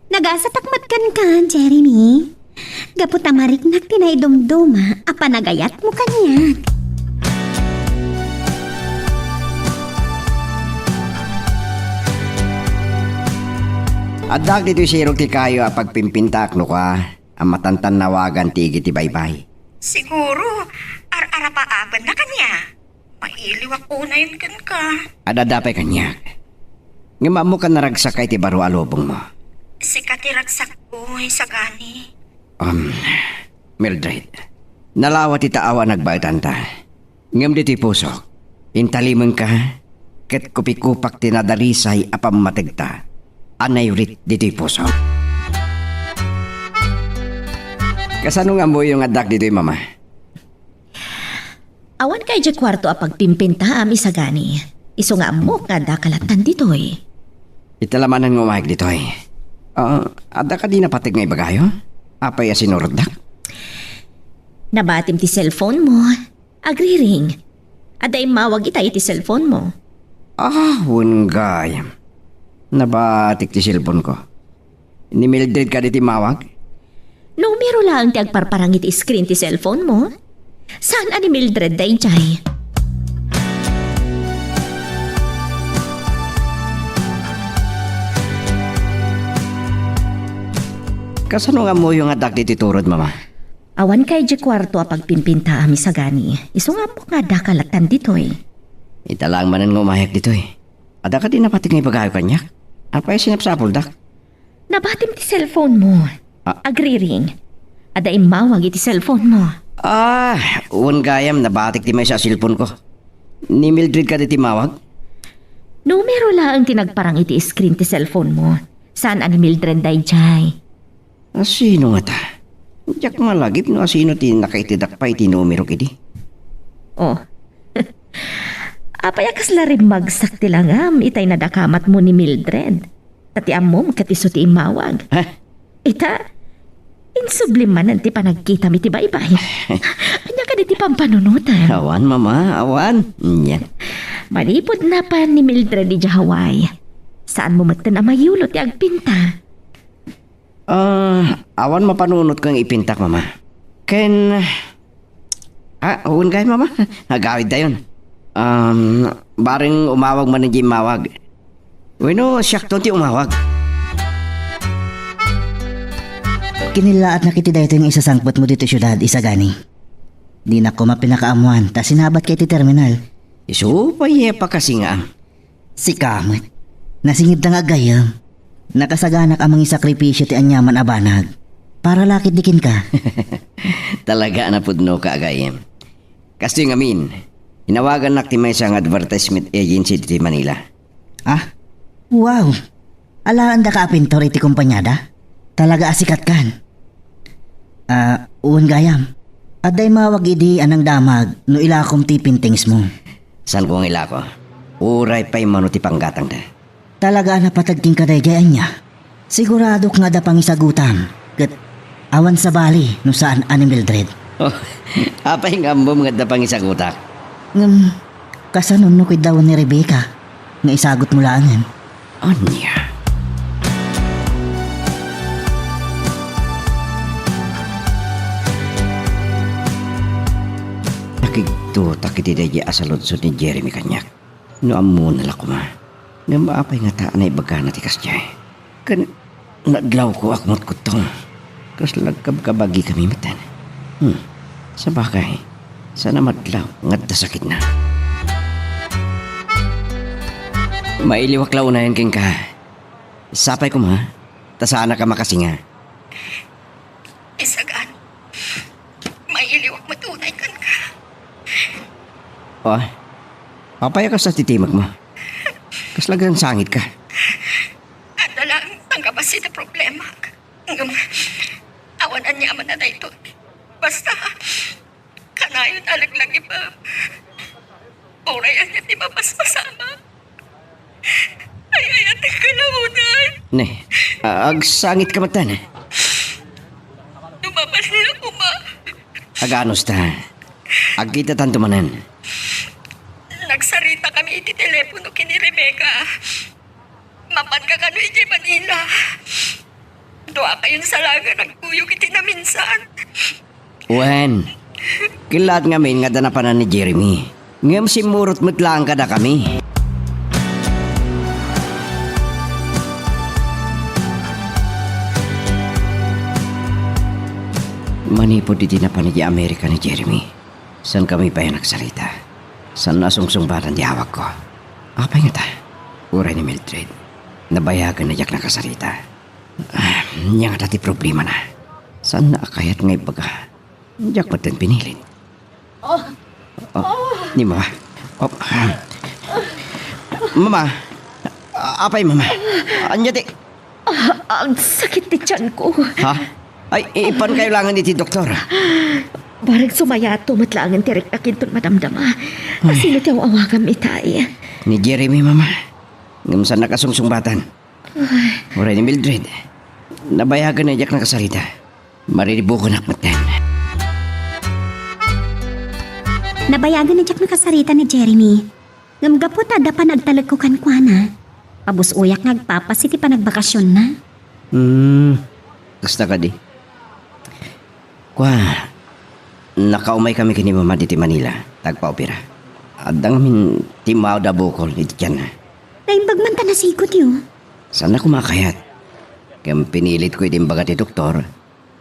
Nagasatak met kenka, Jeremy. gapu ta mariknak ti naidumduma a panagayatmo kaniak. Addaak ditoy sirok ti kayo a pagpimpintaak no kua a matantannawagan ti igi ti baybay. Siguro, ar-arapaapenna kaniak. Mailiwak unayen kenka. Adda pay kaniak. Ngem ammok a naragsakka iti baro a lubongmo. Sika ti ragsakko, isagani. Um, Mildred, nalawa ti taaw a nagbaetanta. Ngem ditoy pusok, intalimenka, ket kupikupak ti nadarisay a pammategta a naiwrit ditoy pusok. Kasano nga ammoyo nga addak ditoy, Mama? Awanka idiay kuarto a pagpimpintaam, isagani. Isu nga ammok nga addaka lattan ditoy. Ita la manen nga umayag ditoy. Ah, adda kadi napateg nga ibagayo? Apay a sinurotdak? Nabatim ti cellphone mo. Agriring. Adda immawag ita iti cellphone mo. Ah, wen gayam. Nabatik ti cellphone ko. Ni Mildred kadi ti immawag? Numero laeng ti agparparang iti screen ti cellphone mo. Saan a ni Mildred daydiay? Kasano nga ammoyo nga addak ditoy turod, Mama? Awanka idiay kuarto a pagpimpintaam, isagani. Isu nga ammok nga addaka lattan ditoy. Ita laeng manen nga umayak ditoy. Adda kadi napateg nga ibagayo kaniak? Apay a sinapsapuldak? Nabatim ti cellphone mo. Ah. Agriring. Adda immawag iti cellphone mo. Ah, wen gayam, nabatik ti maysa a cellphone ko. Ni Mildred kadi ti immawag? Numero laeng ti nagparang iti screen ti cellphone mo. Saan a ni Mildred daydiay? A, sino ngata? Diak malagip no asino ti nakaitedak pay ti numerok idi. Oh. Apay a kasla rimmagsak ti langam itay nadakamatmo ni Mildred? Ta ti ammom ket isu ti immawag. Ha? Ita, insublim manen ti panagkitam iti baybay. Ania kadi ti pampanunotam? Awan, Mama, awan. Nya. Manipud napan ni Mildred idiay Hawaii, saanmo metten a mayulo ti agpinta. Ah, awan mapanunotko nga ipintak, Mama. Ken, ah, wen gayam, Mama. Agawidtayon. Um, bareng umawag manen diay immawag. Wenno, siakton ti umawag. Kinillaatnak iti daytoy nga isasangpetmo ditoy siudad, isagani. Dinak koma pinakaammoan ta sinabatka iti terminal. Isu pay a pakasingam. Sika met. Nasingibta nga aggayyem. Nakasaganak a mangisakripisio ti aniaman a banag. Para la ketdi kenka. Talaga a napudnoka, aggayyem. Kastoy ngamin, inawagannak ti maysa nga advertisement agency ditoy Manila. Ah? Wow! Alaendaka a pintor iti kompaniada? Talaga a sikatkan. Ah, wen gayam. Adda immawag idi a nangdamag no ilakom ti paintings mo. Saanko nga ilako? Uray pay mano ti panggatangda. Talaga a napateg kenka daydiay, ania? Siguradok nga adda pangisagutam, ket awan sabali no saan a ni Mildred. Oh, apay nga ammom nga adda pangisagutak? Ngem, kasano no kiddawen ni Rebecca nga isagutmo laengen? Ania? Nakigtotak iti daydiay a saludsod ni Jeremy kaniak. No ammona la koma. Ngem apay ngata a naibagana ti kasdiay? Ken nadlawko a kumutkuttong. Kasla agkabkabagikami metten. Hmm. Sabagay, saan a madlaw nga adda sakitna. Mailiwak la unayen kenka. Sapay koma, ta saanak a makasinga. Isagan, mailiwak met unay kenka. Oh, apay a kasta ti timekmo? Kasla agsangsangit ka? Adda laeng pangbassit a problemak. Ngem, awan aniaman a daytoy. Basta, kanayon a laglagipem. Uray ania ti mapaspasamak. Ay, ay, ati ka na unay. Ne, a-, agsangit ka metten. Dumabalin ako, ma. Aganos ta. Agkitatanto manen. Nagsarita kami iti telepono ken ni Rebecca. Mapan ka kano idiay Manila. Dua Apay a salakan agkuyog iti naminsan? Wen, kellaat ngamin nga adda napanan ni Jeremy. Ngem simmurot met laeng kadakami. Manipud iti napan idiay Amerika ni Jeremy, saankami pay a nagsarita. Saan a sungsungbadan ti awagko. Apay ngata? Uray ni Mildred. Nabayagen a diak nakasarita. Ah, ania ngata ti problemana? Saanna a kayat nga ibaga? Diak metten pinilit. Oh. Oh, ni Mama. Oh. Mama. Apay, Mama? Ania ti... Ah, agsakit ti tiyanko. Ha? Ay, ipankayo laengen iti doktor. Barek sumayato met laengen ti riknak inton madamdama. Ay. Sino ti aw-awagam itay? Ni Jeremy, Mama. Ngem saannak a sungsungbadan. Ay. Uray ni Mildred. Nabayagen a diak nakasarita. Mariribukonak metten. Nabayagen a diak nakasarita ni Jeremy. Ngem gapu ta adda panagtalekko kenkuana, pabus-oyak nga agpapas iti panagbakasionna. Hmm, kasta kadi. Kua, nakaumaykami ken ni Mama ditoy Manila, ta agpaopera. Adda ngamin timmaud a bukol iti tianna. Naimbag man ta nasigudyo. Saanna koma a kayat. Ngem pinilitko iti imbaga ti doktor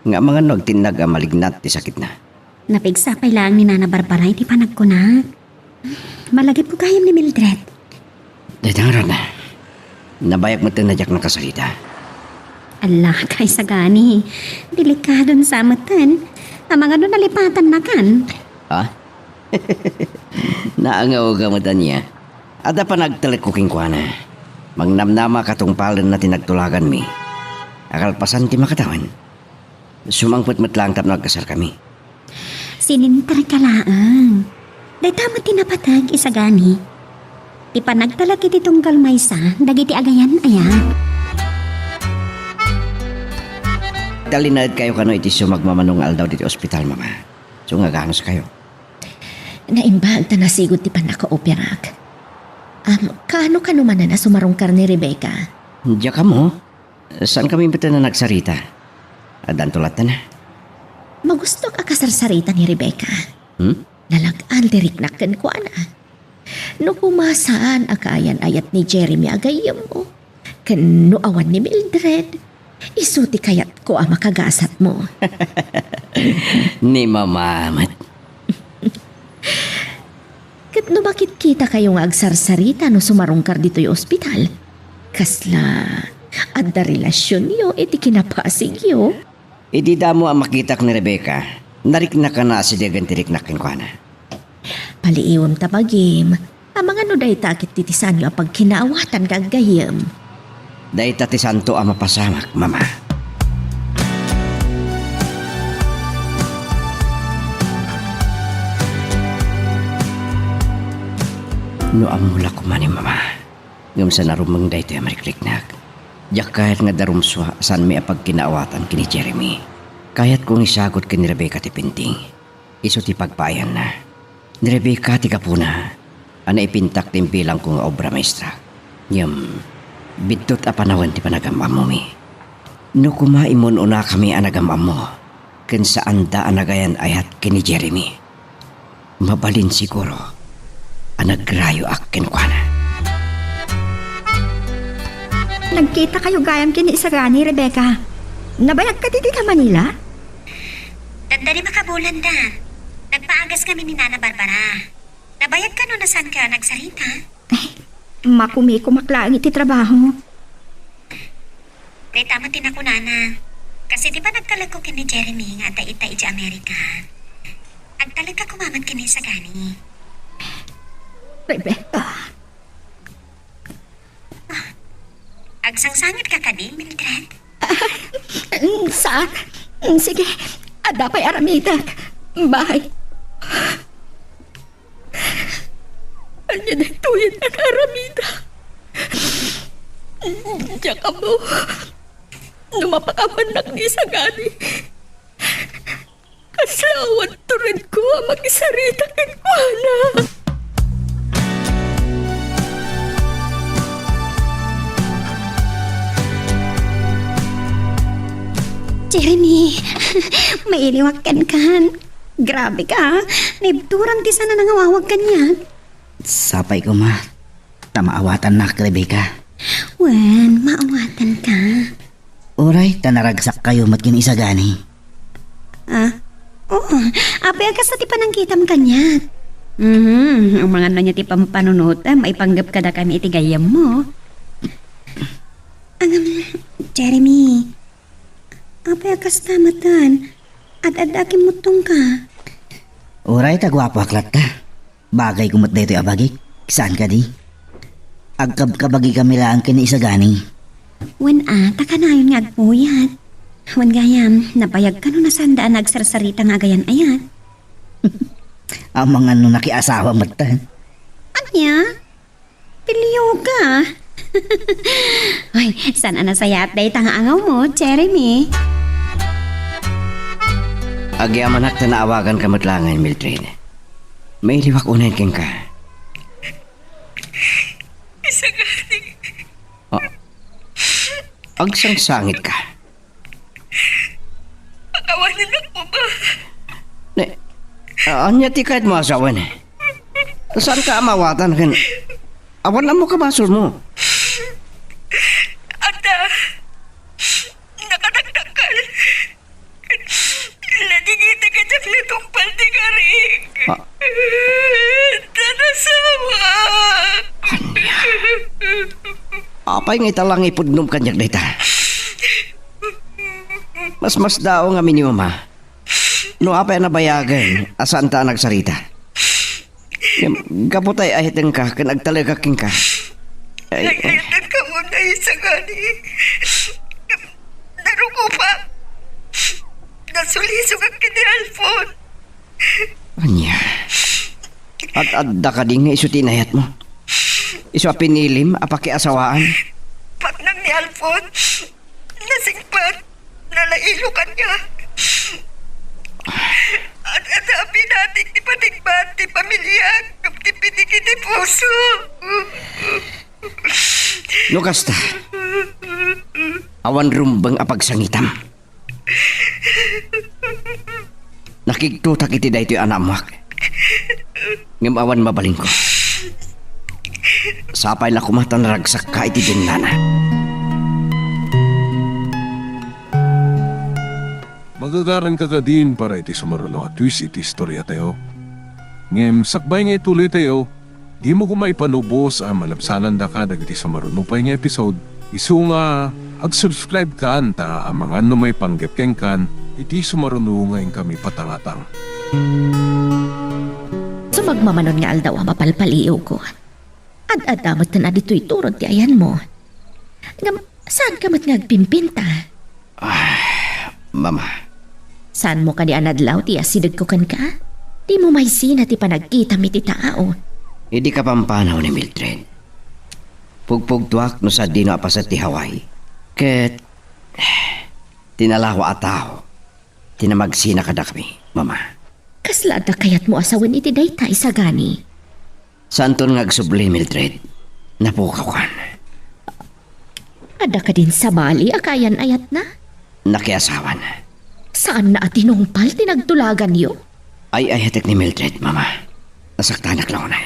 nga amangan no agtinnag a malignant ti sakitna. Napigsa pay laeng ni Nana Barbara iti panagkunak. Malagipko gayam ni Mildred. Dayta ngarud, nabayak metten a diak nakasarita. Ala, kaysa gani. Delikadon sa metten. Amangan no nalipatannakan. Ha? Naangaw ka met ania. Adda panagtalekko kenkuana. Mangnamnama katungpalenna ti nagtulaganmi. Akalpasan ti makatawen. Sumangpet met laeng tapno agkasarkami. Sininterka laeng. Dayta met ti napateg, isagani. Ti panagtalek iti tunggal maysa, dagiti agayan-ayat. Talinaedkayo kano iti sumagmamano nga aldaw ditoy ospital, Mama. Isu nga aganuskayo. Naimbag ta nasigud ti pannakaoperak. Am, kaano kano manen a sumarungkar ni Rebecca? Diak ammo. Saankami metten a nagsarita. Addanto latta. Magustok a kasarsarita ni Rebecca. Hmm? Nalag-an ti riknak kenkuana. No koma saan a kaayan-ayat ni Jeremy a gayyemmo, ken no awan ni Mildred, isu ti kayatko a makagasatmo. Ni Mama met. Ket no makitkitakayo nga agsarsarita no sumarungkar ditoy ospital, kasla adda relasionyo iti kinapasigyo? Idi damo a makitak ni Rebecca, nariknakana a sidegen ti riknak kenkuana. Paliiwem ta bagim, amangan no dayta ket ti saanyo a pagkinaawatan nga aggayyem. Dayta ti saanto a mapasamak, Mama. No ammo la koma ni Mama, ngem saan a rumeng daytoy a mariknaknak. Diak kayat nga adda rumsua a saanmi a pagkinaawatan ken ni Jeremy. Kayatko nga isagut ken ni Rebecca ti painting. Isu ti pagpaayanna. Ni Rebecca ti gapuna a naipintak ti imbilangko nga obra maestra. Ngem, biddut a panawen ti panagam-ammomi. No koma immun-unakami a nagam-ammo, ken saanda a nagayan-ayat ken ni Jeremy, mabalin siguro a nagrayoak kenkuana. Nagkitakayo gayam ken ni Isagani, Rebecca. Nabayag kadi dita Manila? Daddalima ka bulan da. Nagpaagas kami ni Nana Barbara. Nabayag kano no saanka nagsarita? Ay, makumikumak laeng iti trabaho. Dayta met ti nakunana. Kas idi panagtalekko ken ni Jeremy nga adda ita idiay Amerika, agtalekka koma met ken ni Isagani. Rebecca. Agsangsangitka kadi, Mildred? Saan? Sige, adda pay aramidek. Bye. Ania daytoyen a naaramidek? Diak ammo no mapakawannak ni Isagani. Kasla awan turedko a makisarita kenkuana. Jeremy, mailiwak kenka. Grabe ka, ah. Naibturam ti saan a nangawawag kaniak. Sapay koma, ta maawatannak, Rebecca. Wen, maawatanka. Uray, ta naragsakkayo met ken ni Isagani. Ah? Oo. Apay a kasta ti panangkitam kaniak? Mhm. Amangan no ania ti pampanunotem, maipanggep kadakami iti gayyemmo. Ngem, Jeremy, apay a kasta metten? Ad-adda a kimmuttongka. Uray ta guapoak latta. Bagayko met daytoy a bagik. Saan kadi? Agkabkabagikami laeng ken ni Isagani. Wen a, ta kanayon nga agpuyat. Wen gayam, nabayagka no nasaanda a nagsarsarita nga agayan-ayat. Amangan no nakiasawa metten. Ania? Pilioka. Ay, saan a nasayaat dayta nga angawmo, Jeremy? Agyamanak ta naawaganka met laengen, Mildred. Mailiwak unayen kenka. Isagani. Ah, agsangsangitka. Pakawanen ako, ma. Ne, a-, ania ti kayatmo a sawen? Saanka a maawatan ken awan ammok a basolmo? Adda, nakadakdakkel. Nadingita kaniak natungpal ti karik. Ah. Ta nasawak. Ania? Apay nga ita la nga ipudnom kaniak dayta? Masmasdaaw ngamin ni Mama no apay a nabayagen a saanta a nagsarita. Ngem gapu ta ay-ayatenka ken agtalekak kenka. Ay, ay-ayatenka unay, Isagani. Narukopek. Nasulisogak ken ni Alfon. Ania? Ad-adda kadi nga isu ti inayatmo? Isu a pinilim a pakiasawaan? Paknang ni Alfon. Nasingpet, nalailo kaniak. Ad-adda a pinatik ti patingbat ti pamiliak ngem ti pitik iti puso. No kasta, awan rumbeng a pagsangitam. Nakigtotak iti daytoy a naammoak. Ngem awan mabalinko. Sapay la koma ta naragsakka iti binnana. Magagaranka kadin para iti sumaruno a twist iti istoriatayo. Ngem sakbay nga ituloytayo, dimo koma ipanubos a malabsanandaka dagiti sumaruno pay nga episode, isu nga ag-subscribe kan ta amangan no maipanggep kenkan iti sumaruno nga inkami patangatang. Sumagmamano nga aldaw a mapalpaliiwko. Ad-adda metten a ditoy turod ti ayanmo. Ngem, saanka met nga agpimpinta? Ah, Mama. Saanmo kadi a nadlaw ti asidegko kenka? Dimo maisina ti panagkitam iti tao. Idi kapampanaw ni Mildred, pugpugtoak no sadino a paset ti Hawaii. Ket, tinalawa a tao ti namagsina kadakami, Mama. Kasla adda kayatmo a sawen iti dayta, Isagani? Saanton nga agsubli, Mildred. Napukawkan. Adda kadin sabali a kaayan-ayatna? Nakiasawan. Saanna a tinungpal ti nagtulaganyo? Ay-ayatek ni Mildred, Mama. Nasaktanak la unay.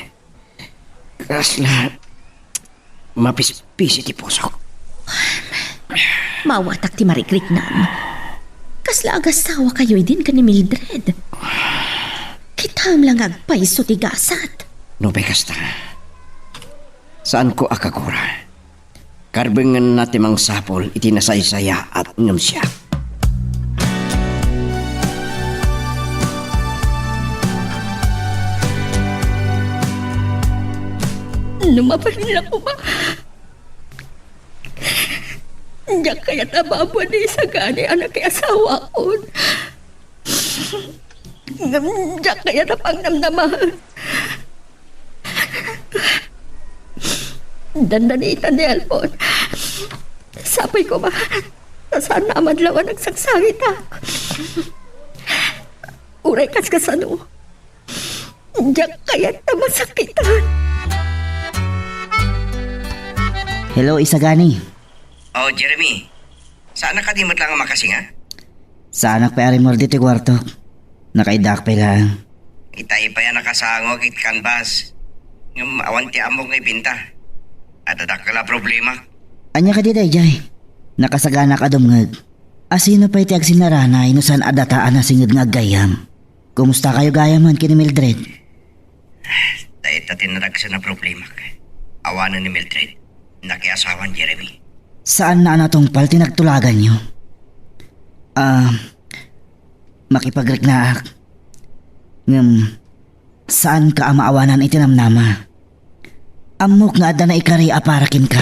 Kasla mapispisi ti pusok. Maawatak ti marikriknam. Kasla agasawakayo idin ken ni Mildred? Kitam la nga agpayso ti gasat. No pay kasta, saanko a kagura. Karbengenna ti mangsapul iti nasaysayaat ngem siak. No mabalin la koma, diak kayat a babaen ni Isagani a nakiasawakon. Ngem diak kayat a pangnamnamaen. Dandanitan ni Alfon. Sapay koma ta saanna a madlaw a nagsaksangita. Uray kaskasano, diak kayat a masakitan. Hello, Isagani. Oh, Jeremy. Saanna kadi met laeng a makasinga? Saanak pay a rimmuar ditoy kuartok. Nakaiddaak pay laeng. Itay pay a nakasangok iti canvas. Ngem awan ti ammok nga ibinta. Adda dakkel a problema. Ania kadi daydiay? Nakasaganaak a dumngeg. Asino pay ti agsinnaranay no saan a data a nasinged nga aggayyem? Kumustakayo gayamen ken ni Mildred? Dayta ti naragsen a problemak. Awanen ni Mildred. Nakiasawan Jeremy. Saanna a natungpal ti nagtulaganyo. Ah, makipagriknaak. Ngem, saanka a maawanan iti namnama. Ammok nga adda naikari a para kenka.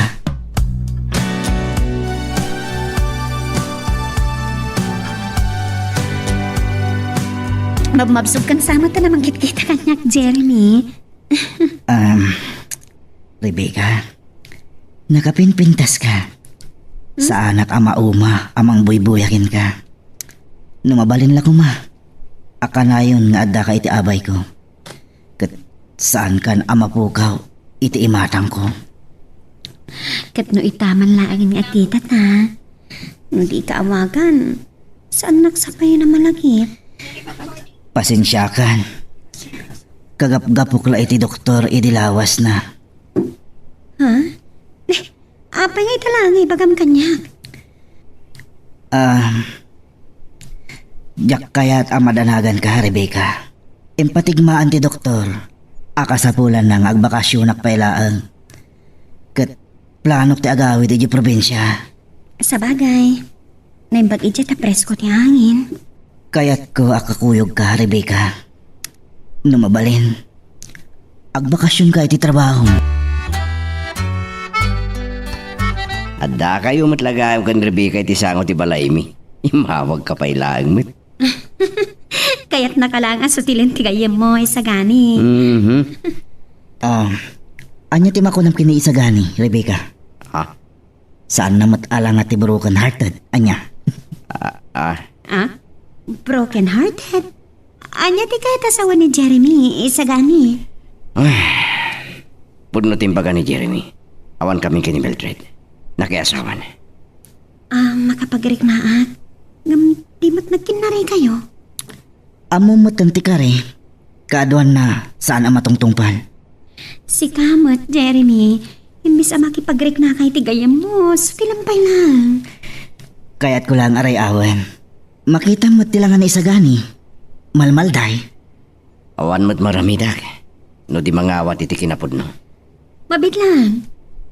Mabmabsogkan sa met ta namangkitkita kaniak, Jeremy. Um, Rebecca, nakapinpintaska. Hmm? Saanak a mauma a mangbuybuya kenka. No mabalin la koma, a kanayon nga addaka iti abayko. Ket saankan a mapukaw iti imatangko. Ket no ita man laeng nga agkitata, no dika awagan, saannak sa pay a malagip. Pasensiakan. Kagapgapok la iti doktor idi lawasna. Ha? Eh, apay nga ita laeng nga ibagam kaniak? Ah, diak kayat a madanaganka, Rebecca. Impatigmaan ti doktor a kasapulanna nga agbakasionak pay laeng. Ket planok ti agawid idiay probinsia. Sabagay, naimbag idiay ta presko ti hangin. Kayatko a kakuyogka, Rebecca. No mabalin, agbakasionka iti trabahom. Addakayo met la gayam ken Rebecca iti sango ti balaymi. Immawagka pay laeng met. Kayatnaka laeng a sutilen ti gayyemmo, Isagani. Mhm. Ah, ania ti makunam ken ni Isagani, Rebecca? Ha? Saanna met a langa ti broken hearted, ania? Ah, ah. Ah? Broken hearted? Ania ti kayat a sawen ni Jeremy, Isagani? Ay, pudno ti imbaga ni Jeremy. Awan kami ken ni Mildred. Nakiasawan. Ah, makapagriknaak. Ngem di met nagkinnarikayo? Ammom met ti kari, kaaduanna saan a matungtungpal. Sika met, Jeremy, imbes a makipagriknaka iti gayyemmo, sutilam pay laeng. Kayatko laeng a ray-awen. Makitam met ti langa ni Isagani. Malmalday. Awan met maramidak no di mangawat iti kinapudno. Mabiit laeng,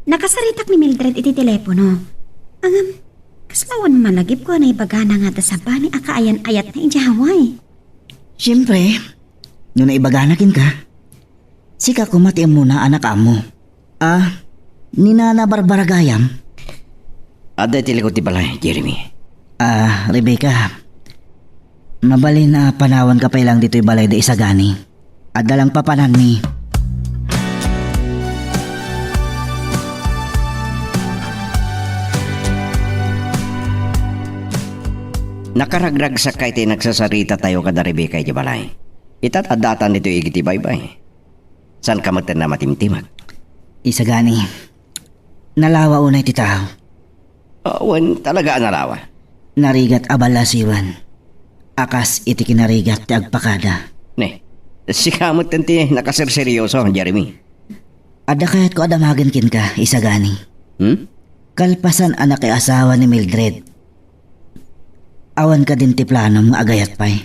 nakasaritak ni Mildred iti telepono. Ngem, kasla awan malagipko a naibagana nga adda sabali a kaayan-ayatna idiay Hawaii. Siempre, no naibagana kenka, sika koma ti ammona a nakaammo. Ah, ni Nana Barbara gayam? Adda iti likod ti balay, Jeremy. Ah, Rebecca, mabalin a panawanka pay laeng ditoy balay da Isagani. Adda lang papananmi. Nakaragragsak iti nagsasaritatayo kada Rebecca iti balay. Ita, adda datan ditoy igid ti baybay. Saanka met a matimtimek? Isagani, nalawa unay ti tao. Ah, wen, talaga a nalawa. Narigat a ballasiwen. A kas iti kinarigat ti agpakada. Ne, sika met ti nakaserseryoso, Jeremy. Adda kayatko a damagen kenka, Isagani. Hmm? Kalpasan a nakiasawa ni Mildred, awan kadin ti planom nga agayat pay?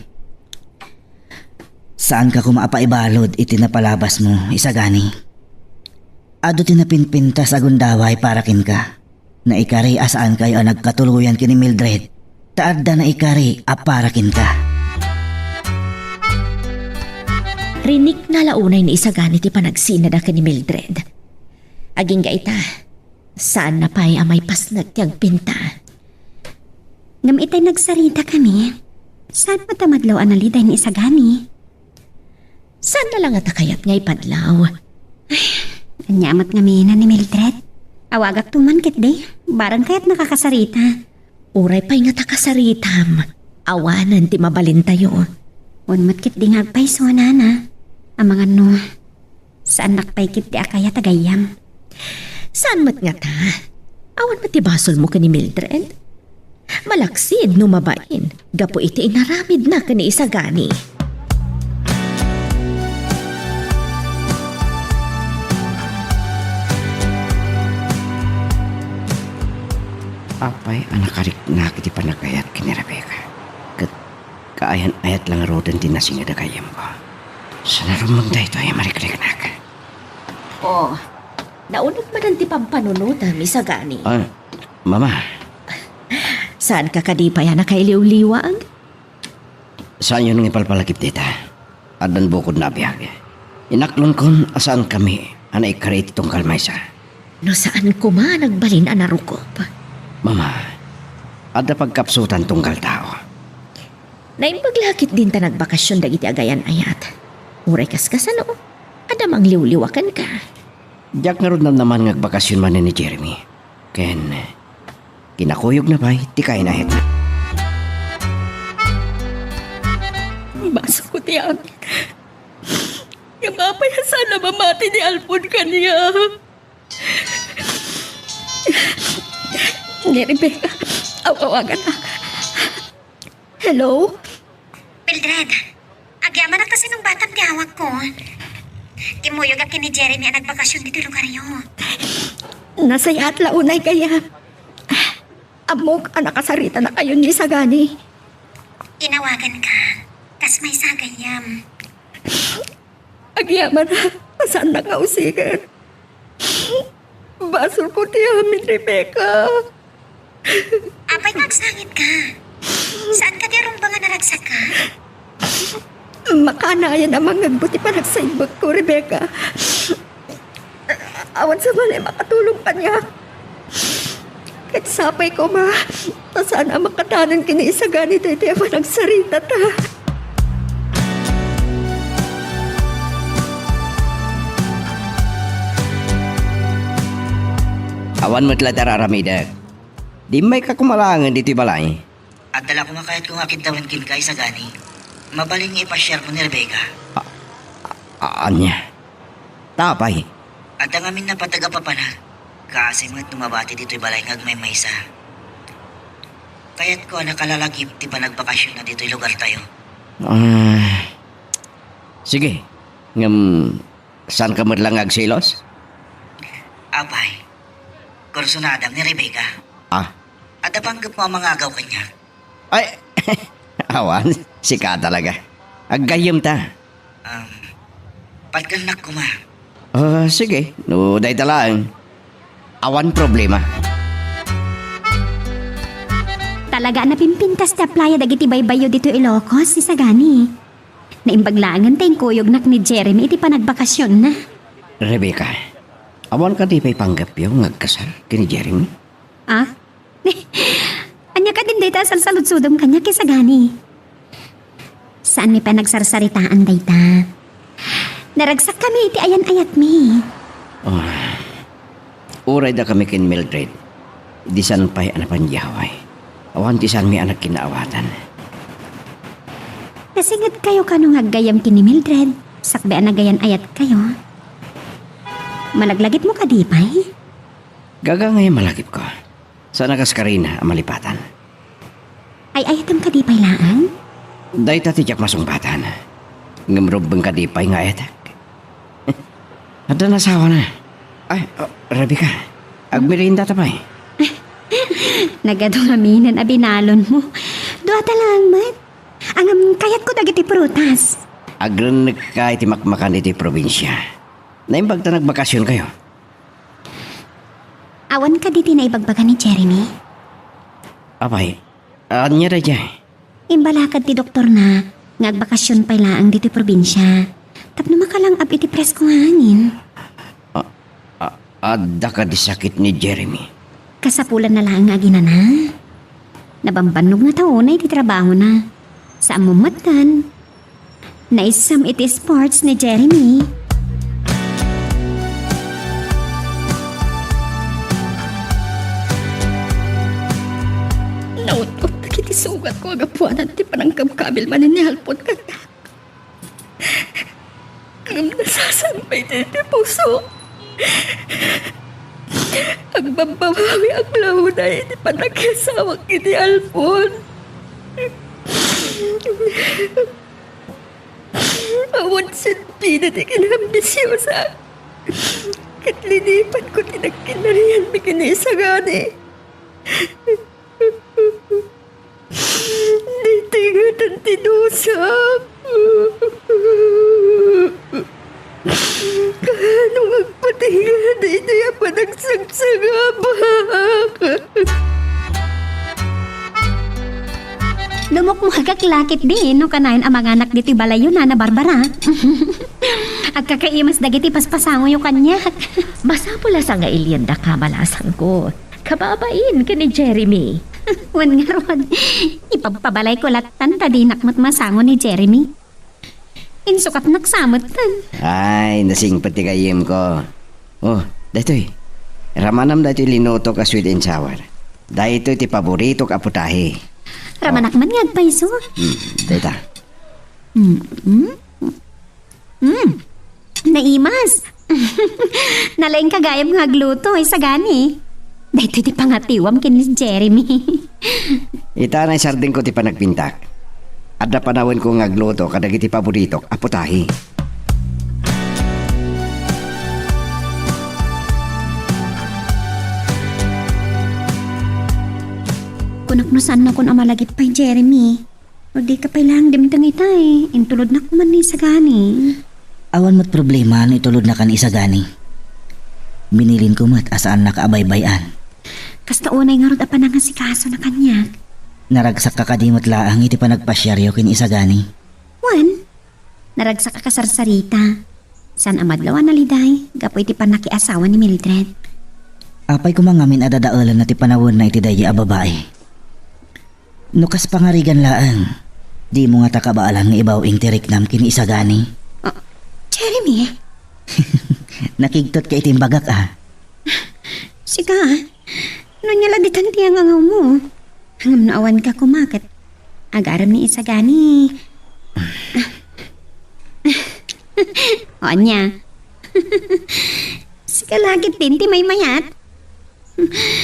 Saanka koma a paibalud iti napalabasmo, Isagani. Adu ti napinpintas a gundaway para kenka. Naikari a saankayo a nagkatuloyan ken ni Mildred, ta adda naikari a para kenka. Rinikna la unay ni Isagani ti panagsinada ken ni Mildred. Agingga ita, saanna pay a maipasnek ti agpinta. Ngem itay nagsaritakami, saan met a madlaw a naliday ni Isagani? Saanna la ngata kayat nga ipadlaw? Ay, ania met ngamin ni Mildred? Awagakto man ketdi, barang kayat nakakasarita. Uray pay ngata kasaritam, awanen ti mabalintayo. Wen met ketdi nga agpayso, nana. Amangan no, saannak pay ketdi a kayat a gayyem. Saan met ngata? Awan met ti basolmo ken ni Mildred? Malaksid no mabain gapu iti inaramidna ken ni Isagani. Apay a nakariknak iti panagayat ken ni Rebecca, ket kaayan-ayat la ngaruden ti nasinged a gayyemko. Saan a rumbeng daytoy a marikriknak? Oh, nauneg manen ti pampanunotam, Isagani. Ah, Mama. Saanka kadi pay a nakailiwliwag? Saanyon nga ipalpalagip dita. Addan bukodna a biag. Inaklonkon a saankami a naikkari iti tunggal maysa. No saan koma a nagbalin a narukop. Mama, adda pagkapsutan tunggal tao. Naimbag la ket dinta nagbakasyon dagiti agayan-ayat. Uray kaskasano, adda mangliwliwa kenka. Diak ngarud namnaman nga agbakasyon manen ni Jeremy. Ken kinakuyogna pay ti kainayatna. Basolko ti amin. Ngem apay a saan a mamati ni Alfon kaniak? Ni Rebecca, aw-awagannak. Hello? Mildred, agyamanak ta sinungbatam ti awagko. Kimmuyogak ken ni Jeremy a nagbakasyon ditoy lugaryo. Nasayaat la unay gayam. Ammok a nakasaritanakayon ni Isagani. Inawaganka, kas maysa a gayyem. Agyamanak ta saannak nga usigen. Basolko ti amin, Rebecca. Apay nga agsangitka? Saan kadi a rumbeng a naragsak? Makanayan a mangngegmo ti panagsaibekko, Rebecca. Awan sa malay makatulong kaniak. Ket sapay koma ta saan a makadanon ken ni Isagani daytoy a panagsaritata. Awan met la ti ar-aramidek. Di immayka koma laengen ditoy balay. Adda la koma kayatko nga akiddawen kenka, Isagani. Mabalin nga ipasiarmo ni Rebecca. A-, a-, ania? Ta apay? Adda ngamin napateg a papanag. Kaasi met no mabati ditoy balay nga agmaymaysa. Kayatko a nakalalagip ti panagbakasionna ditoy lugartayo. Ah, sige. Ngem, saanka met la nga agselos? Apay, kursunadam ni Rebecca. Ah? Adda panggepmo a mangagaw kaniak? Ay, awan, sika talaga. Aggayyemta. Um, patgennak koma. Ah, sige, no dayta laeng. Awan problema. Talaga a napimpintas ti aplaya dagiti baybayyo ditoy Ilocos, Isagani. Naimbag laengen ta inkuyognak ni Jeremy iti panagbakasionna. Rebecca, awan kadi pay panggepyo nga agkasar ken ni Jeremy? Ah? Ania kadin dayta a salsaludsodem kaniak, Isagani? Saanmi pay nagsarsaritaan dayta. Naragsakkami iti ayan-ayatmi. Ah, uray dakami ken Mildred, idi saan pay a napangyaway. Awan ti saanmi a nagkinnaawatan. Nasingedkayo kano nga aggayyem ken ni Mildred, sakbay a nagayan-ayatkayo? Malaglagipmo kadi pay? Gaga ngay a malagipko. Saan a kas karina a malipatan. Ay-ayatem kadi pay laeng? Dayta ti diak masungbatan. Ngem rumbeng kadi pay nga ayatek. Adda nasawana. Ay, oh, Rebecca, agmeriendata pay. Nagadu ngaminen a binalonmo. Duata laeng met. Ngem kayatko dagiti prutas. Agrennekka iti makmakan iti probinsia. Naimbag ta nagbakasionkayo. Awan kadi ti naibagbaga ni Jeremy? Apay, ania daydiay? Imbalakad ti doktorna nga agbakasion pay laeng ditoy probinsia tapno makalang-ab iti presko nga hangin. A-, a-, adda kadi sakit ni Jeremy? Kasapulanna laeng nga aginana. Nabambannogna ta unay ti trabahona. Saan mo metten. Naisem iti sports ni Jeremy. Naut-ot dagiti sugatko a gapuanan ti panangkabkabil manen ni Alfon kaniak. Ngem nasasambay ti, ti puso. Agbabbabawiak la unay iti pannakiasawak ken ni Alfon. Awan sentida ti kinambisiosak. Ket linipanko ti nagkinarianmi ken ni Isagani. Daytoy ngatan ti dusak. Kaano nga agpatay nga daytoy a panagsagsagabak? Lumukmuagak la ketdi no kanayon a manganak ditoy balayyo, Nana Barbara. Agkakaimas dagiti paspasangoyo kaniak. Masapul a sangailiandaka, malasangko. Kababain ken ni Jeremy. Wen ngarud, ipagpabalayko lattan ta dinak met masango ni Jeremy. Insukatnak sa metten. Ay, nasingpet ti gayyemko. Oh, daytoy. Ramanam daytoy linutok a sweet and sour. Daytoy ti paboritok a putahe. Ramanak man nga agpayso. Hmm, dayta. Mm, mm. Mm. Naimas. Nalaingka gayam nga agluto, Isagani. Daytoy ti pangatiwam ken ni Jeremy. Ita, naisardengko ti panagpintak. Adda panawenko nga agluto kadagiti paboritok a putahe. Kunak no saannakon a malagip pay, Jeremy. No dika pay laeng dimteng itay, intulodnak man ni Isagani. Awan met problema no itulodnaka ni Isagani. Binilinko met a saannaka a baybay-an. Kasta unay ngarud a panangasikaso na kaniak. Naragsakka kadi met laeng iti panagpasiaryo ken ni Isagani? Wen, naragsak a kasarsarita. Saan a madlaw a naliday gapu iti pannakiasawa ni Mildred. Apay koma ngamin a dadaelenna ti panawenna iti daydi a babai? No kas pangarigan laeng, dimo ngata kabaalan nga ibaw-ing ti riknam ken ni Isagani? Ah, Jeremy? Nakigtotka iti imbagak, a. Sika, no ania la ditan ti angangawmo? Ngem no awanka koma ket agarem ni Isagani. O ania? Sika la ketdin ti maymayat?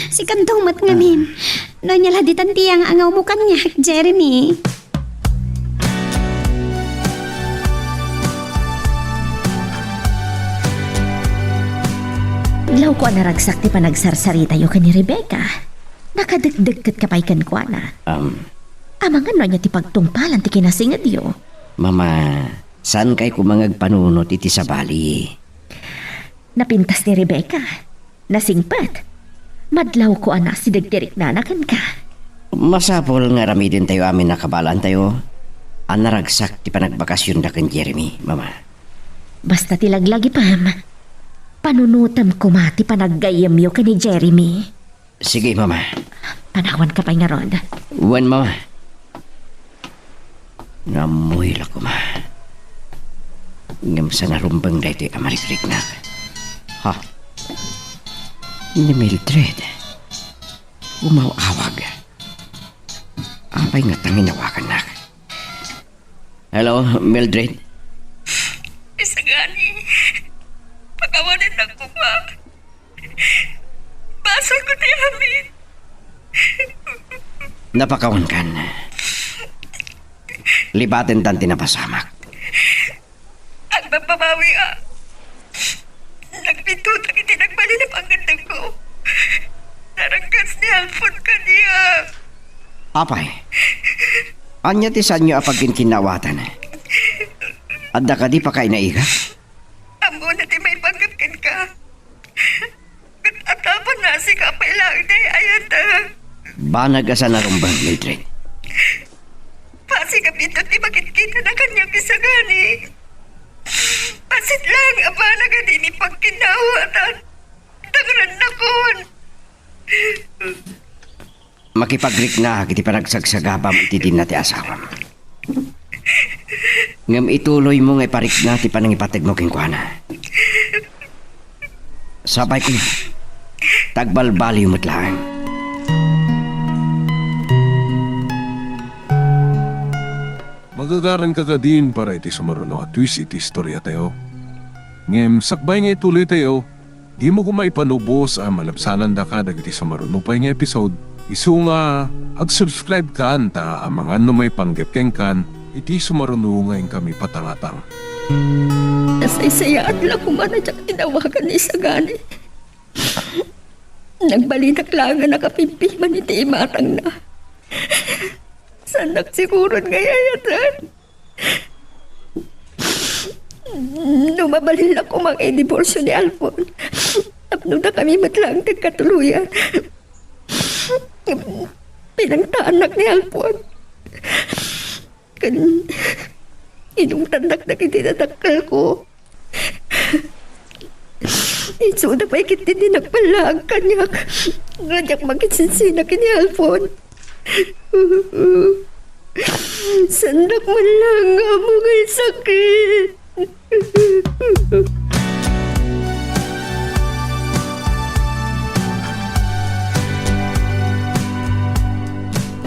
Sikanto met ngamin. No ania la ditan ti angangawmo kaniak, Jeremy? Adlawko a naragsak ti panagsarsaritayo ken ni Rebecca. Nakadekdekketka pay kenkuana. Am. Amangan no ania ti pagtungpalan ti kinasingedyo. Mama, saankay koma nga agpanunot iti sabali. Napintas ni Rebecca. Nasingpet. Madlawko a nasideg ti riknana kenka. Masapul nga aramidentayo amin a kabaalaantayo a naragsak ti panagbakasionda ken Jeremy, Mama. Basta ti laglagipem, panunotem koma ti panaggayyemyo ken ni Jeremy. Sige, Mama. Panawanka pay ngarud. Wen, Mama. Ammoy la koma. Ngem saan a rumbeng daytoy a marikriknak. Ha? Ni Mildred. Umaw-awag. Apay ngata nga inawagannak? Hello, Mildred? Isagani, pakawanennak koma. Basolko ti amin. Napakawankan. Libatentan ti napasamak. Agbabbabawi a. Nagpintotak iti nagbalin a pangngeddengko. Naranggas ni Alfon kaniak. Apay, ania ti saanyo a pagkinkinnaawatan? Adda kadi pakainaiga? Ammona ti maipanggep kenka. Ket atapan a sika pay laeng ti ay-ayatek. Banag a saan a rumbeng, Mildred. Bassit a pinto ti makitkitana kaniak, Isagani. Bassit laeng a banag a dimi pagkinnaawatan. Dangrennakon. Makipagriknaak iti panagsagsagabam iti dinna ti asawam. Ngem ituloymo nga iparikna ti panangipategmo kenkuana. Sapay koma, ta agbalbaliw met laeng. Magagaranka kadin para iti sumaruno a twist iti istoriatayo. Ngem sakbay nga ituloytayo, Dimo koma ipanubos a malabsanandaka dagiti sumaruno pay nga episode, isu nga ag-subscribe kan ta amangan no maipanggep kenkan iti sumaruno nga inkami patangatang. Nasaysayaat la koma a diak inawagan ni Sagani. Nagbalinak laeng a nakapimpiman iti imatangna. Saannak siguron nga ay-ayaten. No mabalin la koma nga idiborsio ni Alfon, tapno dakami met laeng ti agkatuloyan. Pinangtaannak ni Alfon. Ken inungtannak dagiti nadakkelko. Isuda pay ketdi ti nagballaag kaniak nga diak makisinsinak ken ni Alfon. Saandak man laeng nga ammo nga sakit.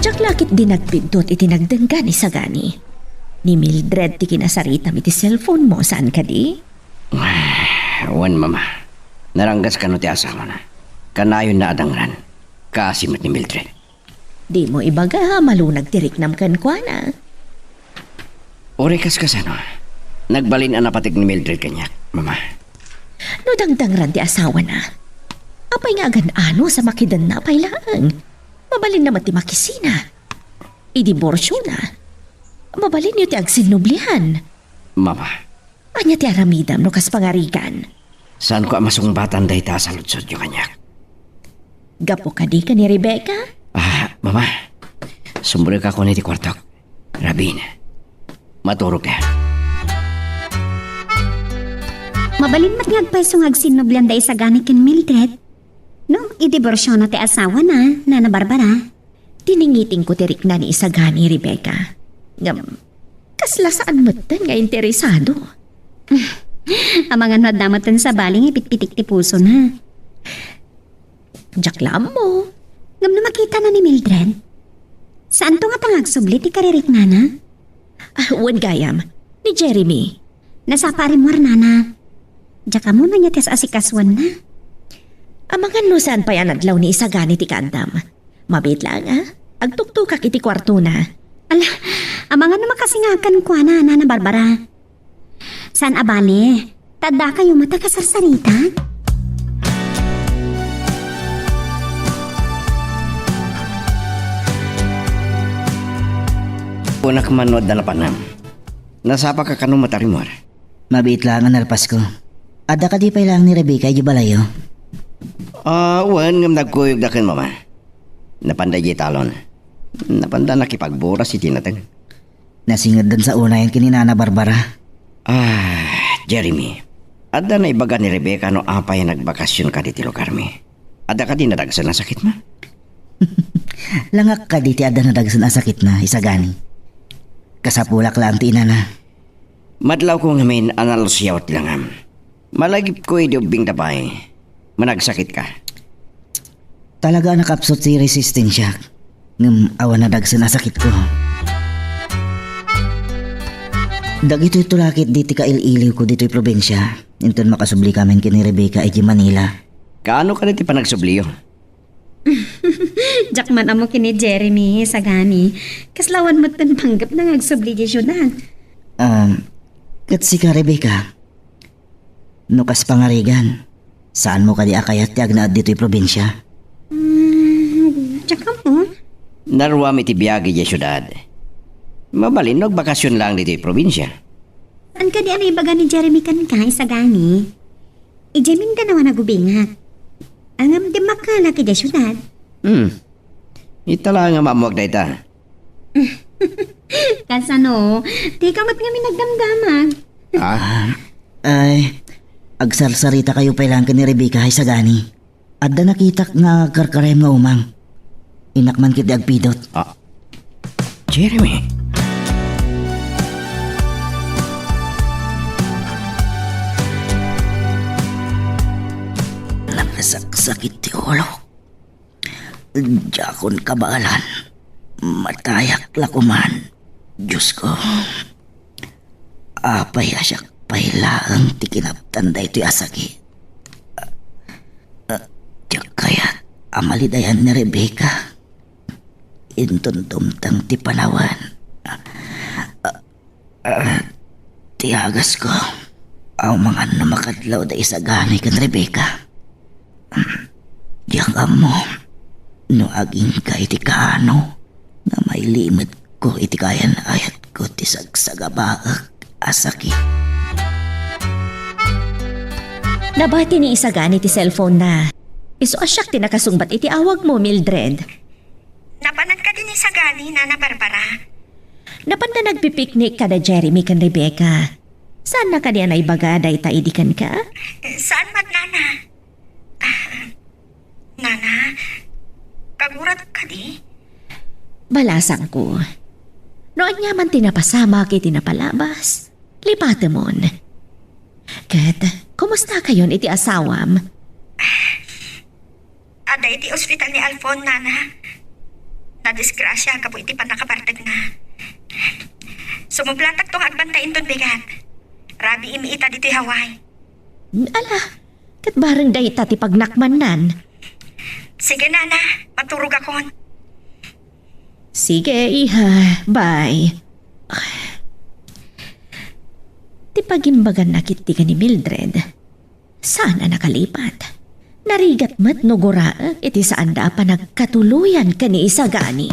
Diak la ketdi nagpindut iti nagdengga ni Sagani. Ni Mildred ti kinasaritam iti cellphone mo, saan kadi? Wen, Mama. Naranggas kano ti asawana. Kanayonna a dangran. Kaasi met ni Mildred. Dimo ibaga a malunag ti riknam kenkuana. Uray kas kasano, nagbalin a napateg ni Mildred kaniak, Mama. No dangdangran ti asawana, apay nga agan-ano sa makidenna pay laeng? Mabalinna met ti makisina. Idiborsiona. Mabalinyo ti agsinnublian. Mama. Ania ti aramidem no kas pangarigan? Saanko a masungbatan dayta a saludsodyo kaniak. Gapu kadi ken ni Rebecca? Ah, Mama. Sumrekak iti kuartok. Rabin. Maturog ka. Mabalin met nga agpayso nga agsinnublian da Isagani ken Mildred. No, idiborsiona ti asawana, Nana Barbara. Tiningitingko ti rikna ni Isagani, Rebecca. Ngem, kasla saan metten nga interesado. Amangan no adda metten sabali nga ipitpitik ti pusona. Diak la ammo. Ngem no makitana ni Mildred, saanto ngata nga agsubli ti kaririknana? Ah, wen gayam, ni Jeremy. Nasapa a rimmuar, Nana. Diak ammo no ania ti as-asikasuanna. Amangan no saan pay a nadlaw ni Isagani ti kaaddam. Mabiit laeng, a. Agtuktokak iti kuartona. Ala, amangan no makasingakan kuana, Nana Barbara. Saan a bale, ta addakayo met a kasarsarita? Kunak man no adda napanam. Nasapaka kano met a rimmuar? Mabiit laeng a nalpasko. Adda kadi pay laeng ni Rebecca idiay balayyo? Ah, wen, ngem nagkuyogda ken Mama. Napanda idiay talon. Napanda nakipagburas iti nateng. Nasingeddan sa unayen ken ni Nana Barbara. Ah, Jeremy, adda naibaga ni Rebecca no apay a nagbakasion kadi ti lugarmi? Adda kadi nadagsen a sakitmo? Langak kadi ti adda nadagsen a sakitna, Isagani? Kasapulak laeng ti inana. Madlawko ngamin a nalusiaw ti langam. Malagipko idi ubbingda pay. Managsakitka. Talaga a nakapsut ti resistensiak, ngem awan nadagsen a sakitko. Dagitoy tulakit diti kail-iliwko ditoy probinsia, inton makasublikamin ken ni Rebecca idiay Manila. Kaano kadi ti panagsubliyo? Diak man ammo ken ni Jeremy, Sagani. Kasla awan metten panggepna nga agsubli idiay siudad. Um, ket sika, Rebecca, no kas pangarigan, saanmo kadi a kayat ti agnaed ditoy probinsia? Mm, diak ammo. Naruam iti biag idiay siudad. Mabalin no agbakasion laeng ditoy probinsia. Saan kadi a naibaga ni Jeremy kenka, Isagani? Idiay Mindanao a nagubingak. Ngem dimmakkelak idiay siudad. Hmm. Ita laeng a maammuak dayta. Kasano? Dika met ngamin nagdamdamag. Ah, ay, agsarsaritakayo pay laeng ken ni Rebecca, Isagani. Adda nakitak nga agkarkarayam nga umang. Innak man ketdi agpidut. Ah, Jeremy. Nakasaksakit ti ulok. Diakon kabaelan. Matayak la koman. Diosko. Apay a siak pay laeng ti kinaptan daytoy a sakit? a malidayan ni Rebecca. Inton dumteng ti panawen, ah, ah, ti agasko, aw mangan no makadlaw da Isagani ken Rebecca. Diak ammo no agingga iti kaano nga mailimetko iti kayan-ayatko ti sagsagabaek a sakit. Nabati ni Isagani ti cellphone-na. Isu a siak ti nakasungbat iti awagmo, Mildred. Napanan kadi ni Isagani, Nana Barbara? Napanna nagpipiknik kada Jeremy ken Rebecca. Saanna kadi a naibaga dayta idi kenka? Saan met, Nana. Ah, Nana, kagurat kadi? Balasangko. No ania man ti napasamak iti napalabas, lipatemon. Ket, kumustakayon iti asawam? Adda iti ospital ni Alfon, Nana. Nadisgrasya gapu iti pannakabartekna. Sumublatakto nga agbantay inton bigat. Rabiim ita ditoy Hawaii. Ala, ket bareng dayta ti pagnakmannan. Sige, Nana, maturogakon. Sige, iha. Bye. Ti pagimbaganna ketdi ken ni Mildred, saan a nakalipat. Narigat met no guraek iti saanda a panagkatuloyan ken ni Isagani.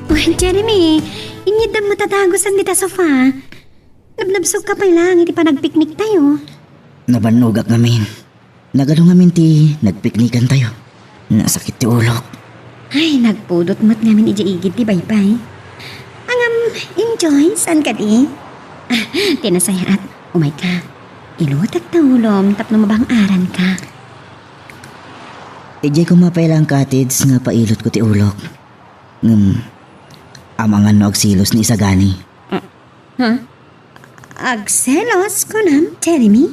Uy, Jeremy, inyiddam met a dagusen dita sofa. Nabnabsogka pay laeng iti panagpikniktayo. Nabannogak ngamin. Nagadu ngamin ti nagpiknikantayo. Nasakit ti ulok. Ay, nagpudot met ngamin idiay igid ti baybay. Ngem, enjoy, saan kadi? Ah, ti nasayaat, umayka. Ilutek ta ulom tapno mabang-aranka. Idiay koma pay laeng cottage nga pailotko ti ulok. Ngem, amangan no agselos ni Isagani. Huh? Agselos, kunam, Jeremy?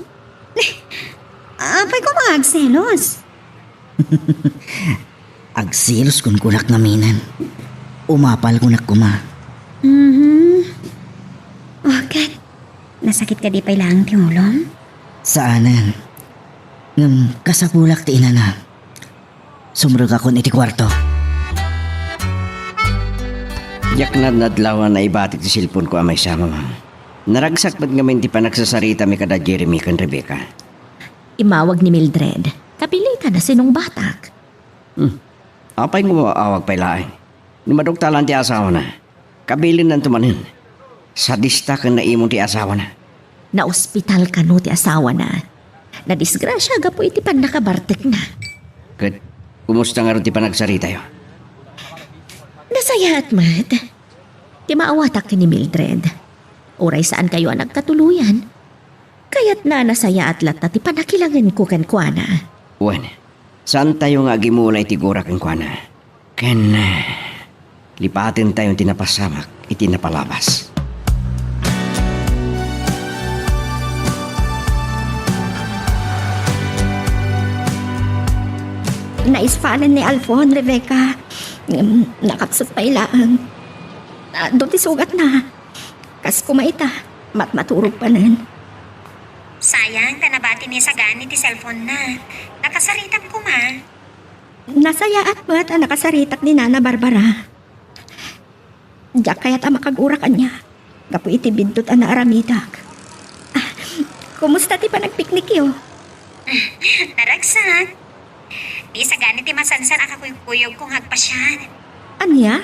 Apay koma agselos? Agselos kunkunak ngaminen. Umapal kunak koma. Mhm. Okay. Nasakit kadi pay laeng ti ulom? Saanen. Ngem kasapulak ti inana. Sumrekakon iti kuarto. Diak nadnadlaw a naibatik ti cellphone-ko a maysa, Mama. Naragsak met ngamin ti panagsasaritami kada Jeremy ken Rebecca. Immawag ni Mildred. Kapilitan a sinungbatak. Hmm. Apay nga maawag pay laeng? No maduktalan ti asawana, kabilinnanto manen. Sadista ken naimon ti asawana. Naospital kano ti asawana. Nadisgrasya gapu iti pannakabartekna. Ket kumusta ngarud ti panagsaritayo? Nasayaat met. Ti maawatak ken ni Mildred. Uray saankayo a nagkatuloyan, kayatna a nasayaat latta ti pannakilangenko kenkuana. Wen, saantayo nga agimula iti gura kenkuana. Ken, eh, lipatentayo ti napasamak iti napalabas. Naispalan ni Alfon, Rebecca. Ngem, nakapsut pay laeng. Adu ti sugatna. Kas koma ita, matmaturog panen. Sayang, ta nabati ni Sagani ti cellphone-na. Nakasaritam koma. Nasayaat met a nakasaritak ni Nana Barbara. Diak kayat a makagura kaniak gapu iti biddut a naaramidak. Ah, kumusta ti panagpiknikyo? Naragsak. Ni Sagani ti masansan a kakuykuyogko nga agpasiar. Ania?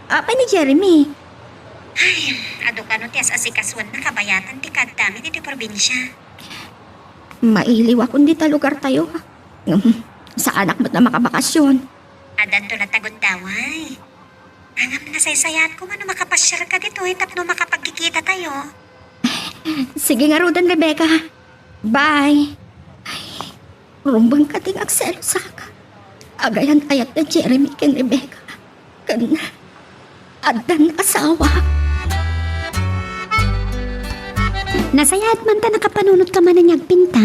Apay ni Jeremy? Ay, adu kano ti as-asikasuanna kabayatan ti kaaddami ditoy probinsia. Mailiwakon dita lugartayo. Ngem, saanak met a makabakasyon. Addanto latta gundaway. Ngem, nasaysayaat koma no makapasiarka ditoy tapno makapagkikitatayo. Sige ngaruden, Rebecca. Bye. Ay, rumbeng kadi nga agselosak. Agayan-ayat da Jeremy ken Rebecca. Ken addan asawa. Nasayaat man ta nakapanunotka manen nga agpinta.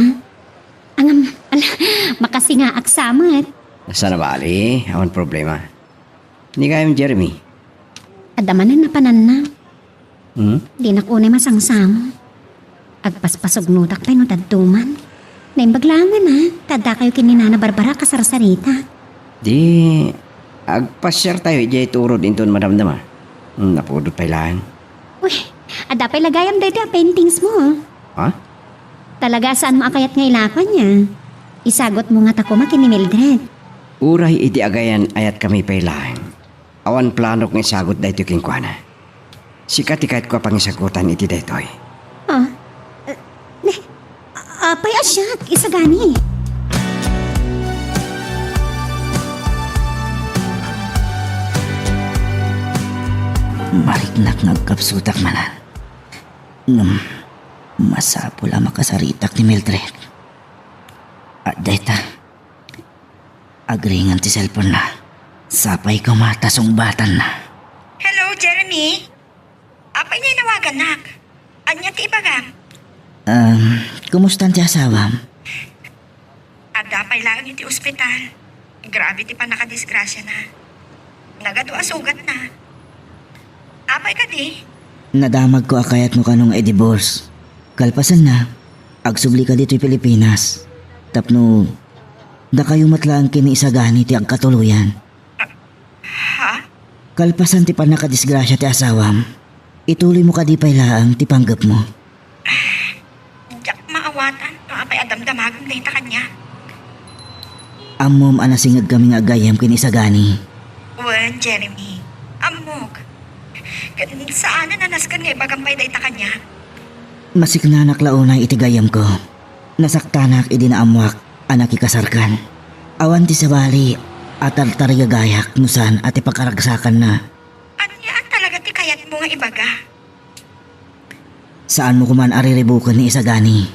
Ngem, ala, makasingaak sa met. Saan a bali, awan problema. Ni gayam, Jeremy? Adda manen napananna. Hmm? Dinak unay masangsamo. Agpaspasugnodak pay no dadduma. Naimbag laeng a, ta addakayo ken ni Nana Barbara a kasarsarita. Di, agpasiartayo idiay turod inton madamdama. Hmm, napudot pay laeng. Uy, adda pay la gayam daytoy a paintings mo, ah. Ha? Talaga a saanmo a kayat nga ilako ania? Isagutmo ngata koma ken ni Mildred. Uray idi agayan-ayatkami pay laeng, awan planok nga isagut daytoy kenkuana. Sika ti kayatko a pangisagutan iti daytoy. Ah, eh, ne, apay a siak, isagani? Mariknak nga agkapsutak manen. Ngem, masapul a makasaritak ni Mildred. Adda ita. Agringan ti cellphone-na. Sapay koma ta sungbatanna. Hello, Jeremy? Apay nga inawagannak? Ania ti ibagam? Um, kumustan ti asawam? Adda pay laeng iti ospital. Grabe ti pannakadisgrasiana. Nagadu a sugatna. Apay kadi? Nadamagko a kayatmo kano nga i-divorce. Kalpasanna, agsublika ditoy Pilipinas. Tapno, dakayo met laeng ken ni isagani ti agkatuloyan. Ha? Kalpasan ti pannakadisgrasia ti asawam, ituloymo kadi pay laeng ti panggepmo? Diak maawatan no apay a damdamagem dayta kaniak. Ammom a nasingedkami nga agayyem ken isagani. Wen, Jeremy. Ammok. Ken saanen a nasken nga ibagam pay dayta kaniak. Masiknanak la unay iti gayyemko. Nasaktanak idi naammoak a nakikasarkan. Awan ti sabali a tartarigagayak no saan a ti pakaragsakanna. Ania talaga ti kayatmo nga ibaga? Saanmo koman a riribuken ni isagani.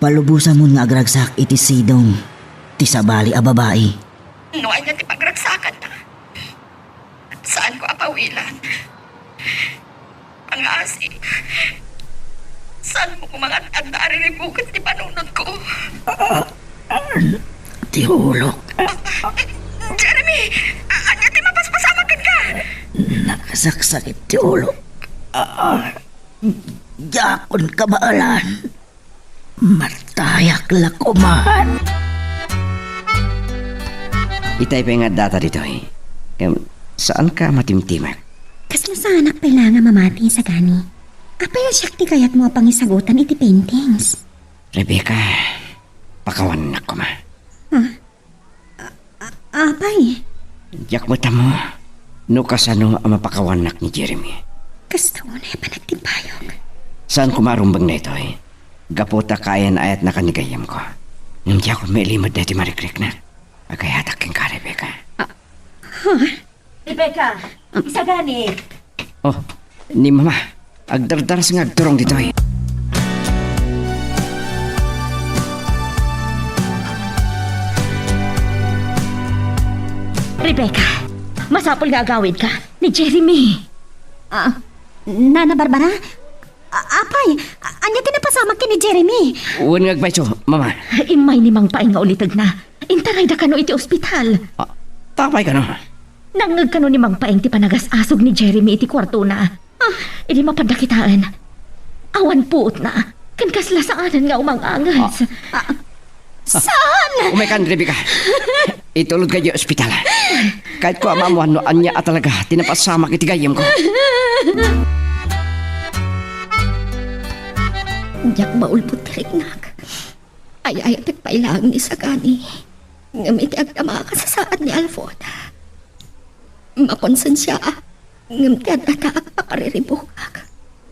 Palubosamon nga agragsak iti sidong ti sabali a babai. No ania ti pagragsakanna, saanko a pawilan. Pangngaasim, saanmo koma nga adda a riribuken ti panunotko. Ah, ah, ti ulok. Ah, Jeremy! A-, ania ti mapaspasamak kenka? Nakasaksakit ti ulok. Ah, diakon kabaelan. Martayak la koman. Itay pay nga addata ditoy. Ngem, saanka a matimtimek? Kasla saanak pay la nga mamati isagani. Apay a siak ti kayatmo a pangisagutan iti paintings? Rebecca, pakawannak koma. Huh? A-, a-, apay? Diak met ammo no kasano a mapakawannak ni Jeremy. Kasta unay a panagtimpayog. Saan koma a rumbeng daytoy? Gapu ta kaayan-ayatnaka ni gayyemko. Ngem diak mailimed daytoy marikriknak. Agayatak kenka, Rebecca. Ah, huh? Rebecca, isagani. Oh, ni Mama. Agdardaras nga agturong ditoy. Rebecca, masapul nga agawidka ni Jeremy. Ah, Nana Barbara? A-, apay, a-, ania ti napasamak ken ni Jeremy? Wen nga agpayso, Mama. Immay ni Mang Paeng nga ulitegna. Intarayda kano iti ospital. Ah, ta apay kano? Nangngeg kano ni Mang Paeng ti panagas-asog ni Jeremy iti kuartona. Ah. Idi mapadda kitaen, awan puotna, ken kasla saanen nga umang-anges. Ah. Ah. Saan? Umaykan, Rebecca. Itulodka idiay ospital. Kayatko a maammoan no ania a talaga ti napasamak iti gayyemko. Diak maulbod ti riknak. Ay-ayatek pay laeng ni Sagani. Ngem iti agdama a kasasaad ni Alfon, makonsensiaak, ngem ti addataak, pakariribukak.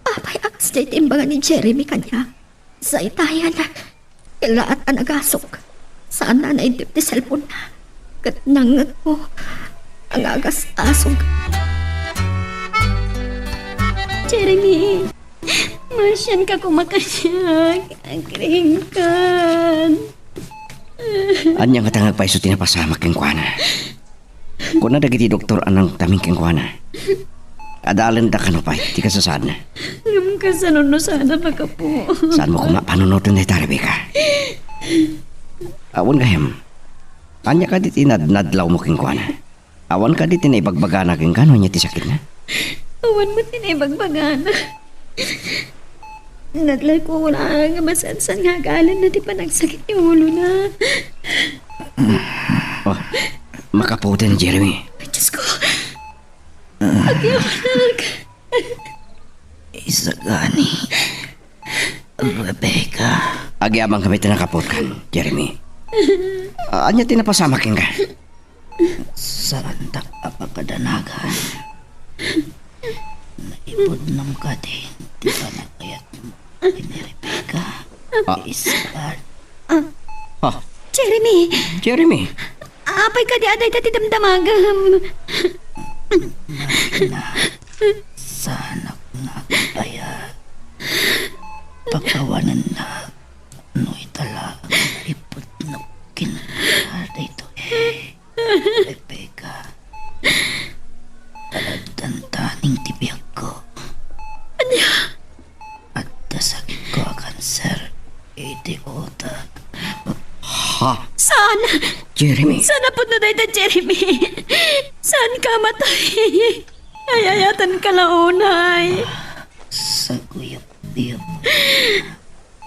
Apay a kasdiay ti imbaga ni Jeremy kaniak? Zaytayan, kellaat a nagasok. Saanna a naiddep ti cellphone-na. Ket nangngegko a ngagas-asog. Jeremy! Masianka koma kaniak. Agriingkan. Ania ngata nga agpayso ti napasamak kenkuana? Kuna dagiti doktor a nangtamin kenkuana. Adalenda kano pay ti kasasaadna. Ngem kasano no saan a makapu? Saanmo koma a panunoten dayta, Rebecca? Awan gayam. Ania kadi ti nadnadlawmo kenkuana? Awan kadi ti naibagbagana kenka no ania ti sakitna? Awan met ti naibagbagana. Naglakola nga masansan nga agalanna ti panagsakit ti ulona. Oh, makaputan, Jeremy. Ay, Diyos ko. Agyamanak. Isagani. Rebecca. Agyaman kami ti nakaputkan, Jeremy. Ah, ania ti napasamak kenka? Saantak a pakadanagan. Naipudnom kadi ti panagayatmo ken ni Rebecca. Ah. Isaac. Ah. Ah. Jeremy! Jeremy! Apay kadi a dayta ti damdamagam? Marina, saanak nga agbayag. Pakawanennak no ita laeng nga naipudnok kenka daytoy. Rebecca, kaladtantaning ti biagko. Ania? Adda sakitko a kanser iti utek. Ha? Saan? Jeremy. Saan a pudno dayta, Jeremy? Saan ka matay? Ay, ayaten ka la unay. Saguyop-yop.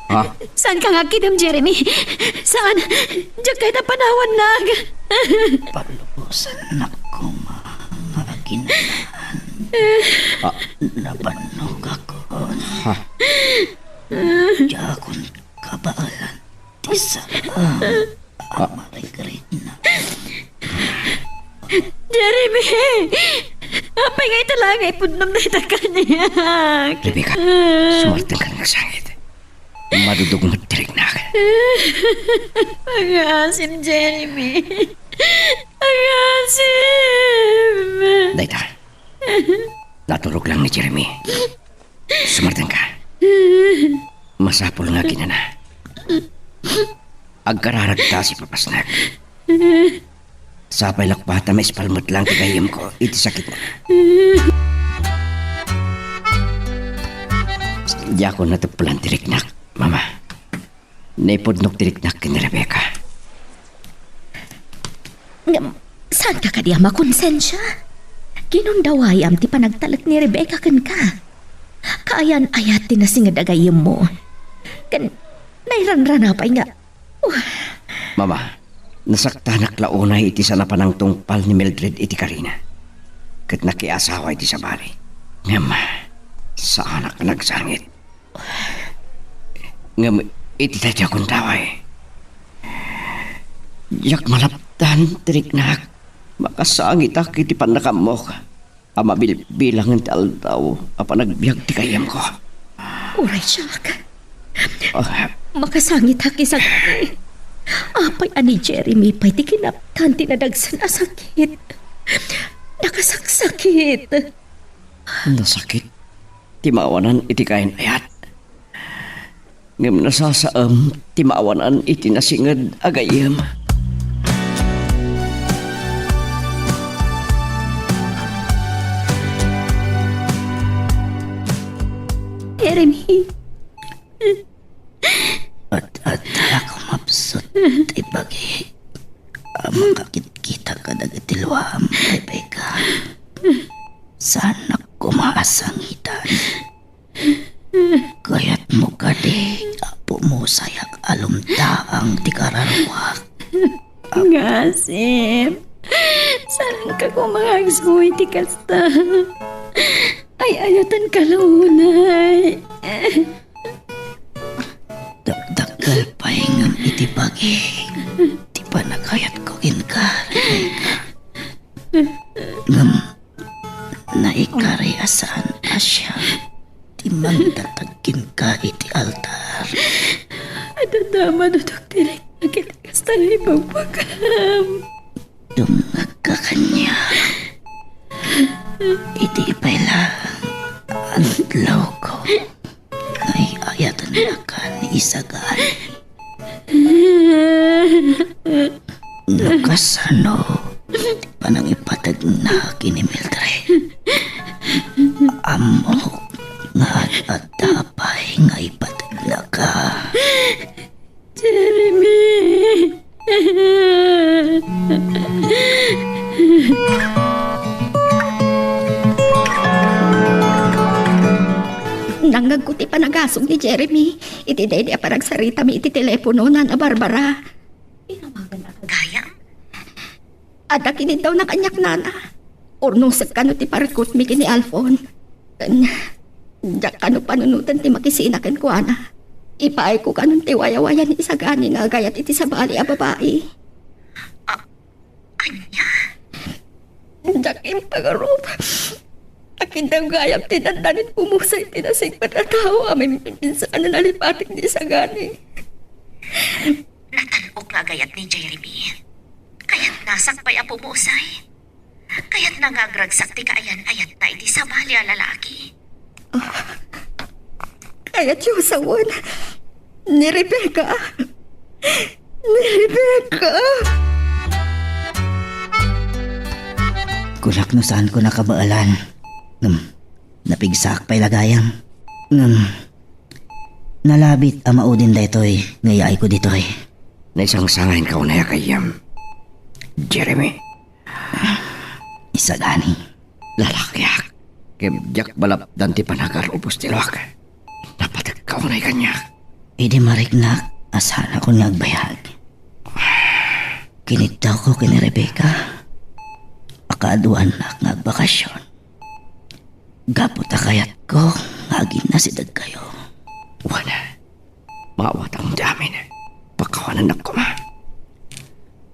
Ha? Saan ka nga agkidem, Jeremy? Saan? Diak kayat a panawannak. Palubosannak koma nga aginanahan. Ah. Nabannogakon. Ha? Diakon kabaelan ti saan a marigritna. Jeremy! Apay nga ita laeng nga ipudnom dayta kaniak? Rebecca, sumartenka nga agsangit. Madudog met ti riknak. Agasem, Jeremy. Agasem. Dayta. Naturog lang ni Jeremy. Sumartenka. Masapul nga aginana. Agkararagta si papasnak. Sapay lakbata maispal met lang ti gayyemko iti sakitna. Diakon nateppelan ti riknak, Mama. Naipudnok ti riknak ken ni Rebecca. Ngem, saanka kadi a makonsensia? Ginundawayam ti panagtalek ni Rebecca kenka. Kaayan-ayat ti nasinged a gayyemmo. Ken nairanrana pay nga, uh. Mama, nasaktanak la unay iti saan a panangtungpal ni Mildred iti karina. Ket nakiasawa iti sabali. Ngem, saanak a nagsangit. Ngem iti dayta a gundaway, diak malapdan ti riknak. Makasangitak iti pannakaammok a mabilbilangen ti aldaw a panagbiag ti gayyemko. Uray siak. Ah. Makasangitak isagani. Apay a ni Jeremy pay ti kinaptan ti nadagsen a sakit? Nakasaksakit. Nasakit ti maawanan iti kaayan-ayat. Ngem nasasaem ti maawanan iti nasinged a gayyem. Jeremy. Ad-adda a kumapsut ti bagi a makakitkita kadagiti luam, Rebecca. Saanak koma a sangitan. Kayatmo kadi a pumusayak a lumtaang ti kararuak? Ngasem, saanka koma nga agsuy ti kasta. Ay-ayatenka la unay. Dakdakkel pay ngem iti bagi ti panagayatko kenka, Rebecca. Ngem naikari a saan a siak ti mangtatag kenka iti altar. Adda dama, dudok ti riknak iti kasta nga ibagbagam. Dumngegka kaniak. Iti ipay laeng a nadlawko, ay-ayatennakan isagani. No kasano ti panangipategna ken ni Mildred, ammok nga ad-adda pay nga ipategnaka. Jeremy! Nangngegko ti panagasong ni Jeremy iti daydi a panagsaritami iti telepono, Nana Barbara. Gayam? Adda kiniddaw na kaniak, Nana. Urnongek kano ti parikutmi ken ni Alfon. Ken diak kano panunoten ti makisina kenkuana. Ipaayko kano ti wayawayan ni Isagani nga agayat iti sabali a babai. A-, ania? Diak impagarup. Akin daw gayam ti dandanin pumusay ti nasingpet a tao a mimpinsaan a nalipatik ni Isagani. Natan-ok nga agayat ni Jeremy. Kayatna sakbay a pumusay. Kayatna nga agragsak ti kaayan-ayatna iti sabali a lalaki. Ah, kayatyo sawen ni Rebecca. Ni Rebecca. Kunak no saanko nakabaelan. Ngem, napigsaak pay la gayam. Ngem, nalabit a maudin daytoy nga iyaayko ditoy. Naisangsangayenka unay a gayyem, Jeremy. Isagani. Lalakiak. Ket diak malapdan ti panagarubos ti luak. Napategka unay kaniak. Idi mariknak a saanakon nga agbayag, kiniddawko ken ni Rebecca a kaaduannak nga agbakasyon. Gapu ta kayatko nga aginnasidegkayo. Wen, maawatam ti amin. Pakawanennak koma.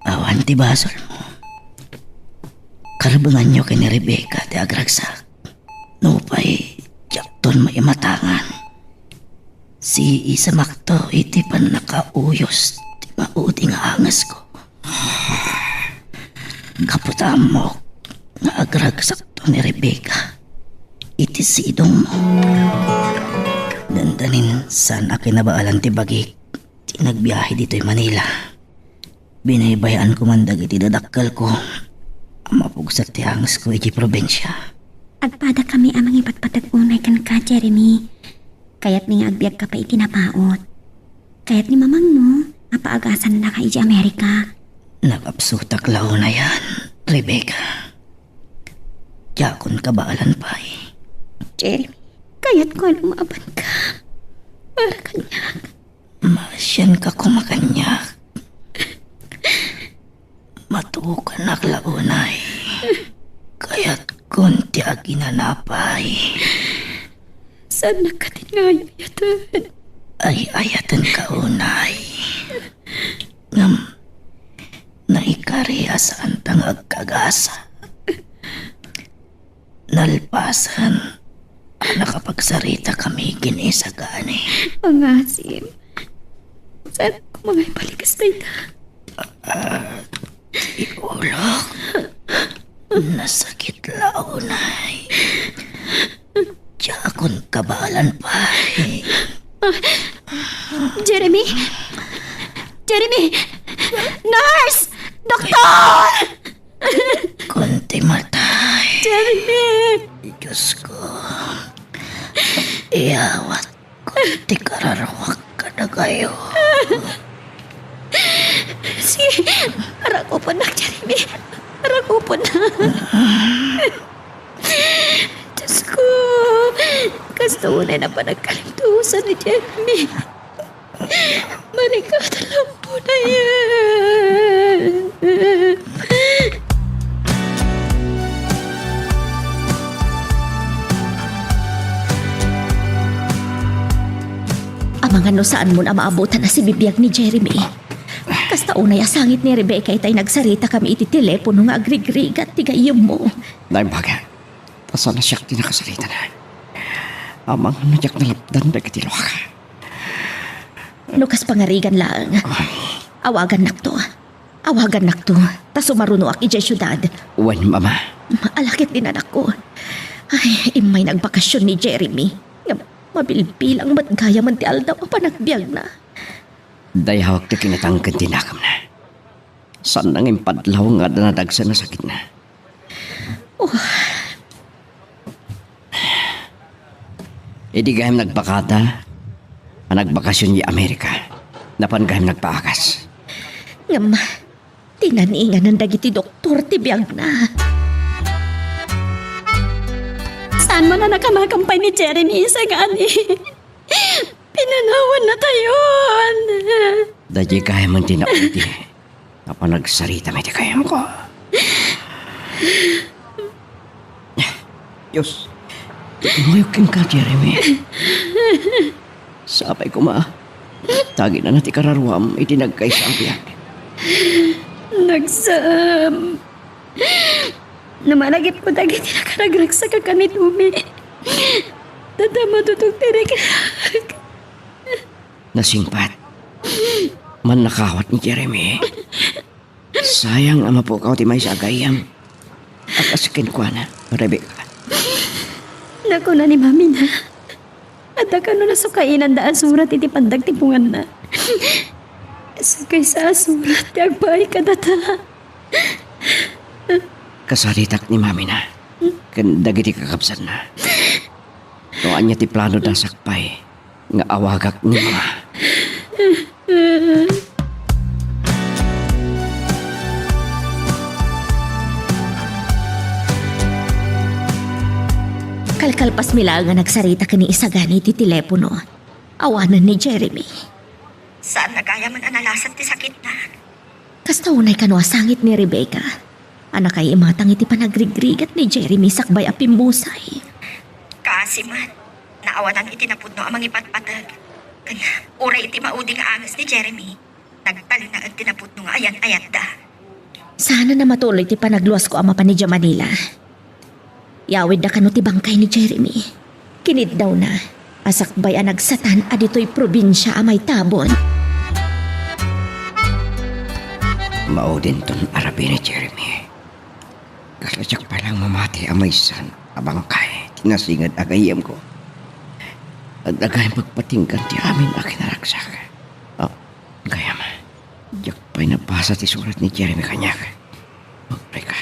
Awan ti basolmo. Karebenganyo ken ni Rebecca ti agragsak. Nupay diakton maimatangan, siisamakto iti pannakauyos ti maudi nga angesko. Gapu ta ammok nga agragsakto ni Rebecca iti sidongmo. Dandanin saan a kinabaelan ti bagik ti nagbiahe ditoy Manila. Binaybay-anko man dagiti dadakkelko a mapugsa ti angesko iti probinsia. Agpadakami a mangipatpateg unay kenka, Jeremy. Kayatmi nga agbiagka pay iti napaut. Kayat ni mamangmo a paagasannaka iti Amerika. Nakapsutak la unayan, Rebecca. Diakon kabaelan pay. Jeremy, kayatko a lumabanka para kaniak. Maasianka koma kaniak. Matuokanak la unay. Kayatkon ti aginanapay. Saannak katin nga ay-ayaten? Ay-ayatenka unay. Ngem, naikari a saanta nga agkagasa. Nalpasen a nakapagsarita kami ken ni Sagani. Pangasim. Saan ko mangaybalik kas dayta? Ah, ti ulok. Nasakit la unay. Diakon kabaelan pay. Ah, Jeremy! Jeremy! Nurse! Doktor! Kunti matay. Jeremy! Diyos ko, iyawat ko ti kararuak kadakayo. Si, arakupennak, Jeremy. Arakupennak. Diyos ko, kasta unay na panagkalintusan ni Jeremy. Marikatan lang po na yan. Amangan no saanmon a maabutan a sibibiag ni Jeremy. Kasta unay a sangit ni Rebecca itay nagsarita kami iti telepono nga agrigrigat ti gayyemmo. Naimbag, ta saan a siak ti nakasaritana. Amangan no diak nalapdan dagiti luak. No kas pangarigan laeng, awagannakto. Awagannakto, ta sumarunoak idiay siudad. Wen, Mama. Maala ket ti nanakko. Ay, immay nagbakasyon ni Jeremy. Ngem mabilbilang met gayamen ti aldaw a panagbiagna. Dayawak ti kinatangken ti nakemna. Saan nga impadlaw nga adda nadagsen a sakitna. Oh. Idi gayam nagbakada a nagbakasyon idiay Amerika, napan gayam nagpaagas. Ngem, tinaninganan dagiti doktor ti biagna. Saan man a nakamakam pay ni Jeremy isagani? Pinanawan natayon. Daydi gayam ti naudi a panagsarita iti gayamko. Dios, itumuyok kenka, Jeremy. Sapay koma, ta aginana ti kararuam iti nagkaysa a biag. Nagsam. No malagipko dagiti nakaragragsak a kanitumi, ta, ta matutog ti riknak. Nasingpat. Mannakawat ni Jeremy. Sayang a mapukaw ti maysa a gayyem a kas kenkuana, Rebecca. Nakuna ni Mami na, adda kano nasukainanda a surat iti pandagtipunganna. Sakaysa a surat ti agpaay kadata. Kasaritak ni Mami na ken dagiti kakabsatna. No ania ti planoda sakbay nga awagak ni Mama. Kalkalpasmi laeng a nagsarita ken ni Isagani iti telepono, awanen ni Jeremy. Saan a gayamen a nalasat ti sakitna. Kasta unay kano a sangit ni Rebecca a nakaimatang iti panagrigrigat ni Jeremy sakbay a pimbusay. Kaasi met, naawanan iti napudno a mangipatpateg. Ken uray iti maudi nga anges ni Jeremy, nagtalinaed ti napudno nga ayan-ayatda. Saan a matuloy ti panagluasko a mapan idiay Manila. Yawidda kano ti bangkay ni Jeremy. Kiniddawna a sakbay a nagsatan a ditoy probinsia a maitabon. Maudinton arabii ni Jeremy. Kasla diak pay laeng mamati a maysan a bangkay ti nasinged a gayyemko. Adda gayam pagpatinggan ti amin a kinaragsak. Ah, gayam. Diak pay nabasa ti surat ni Jeremy kaniak. Teka.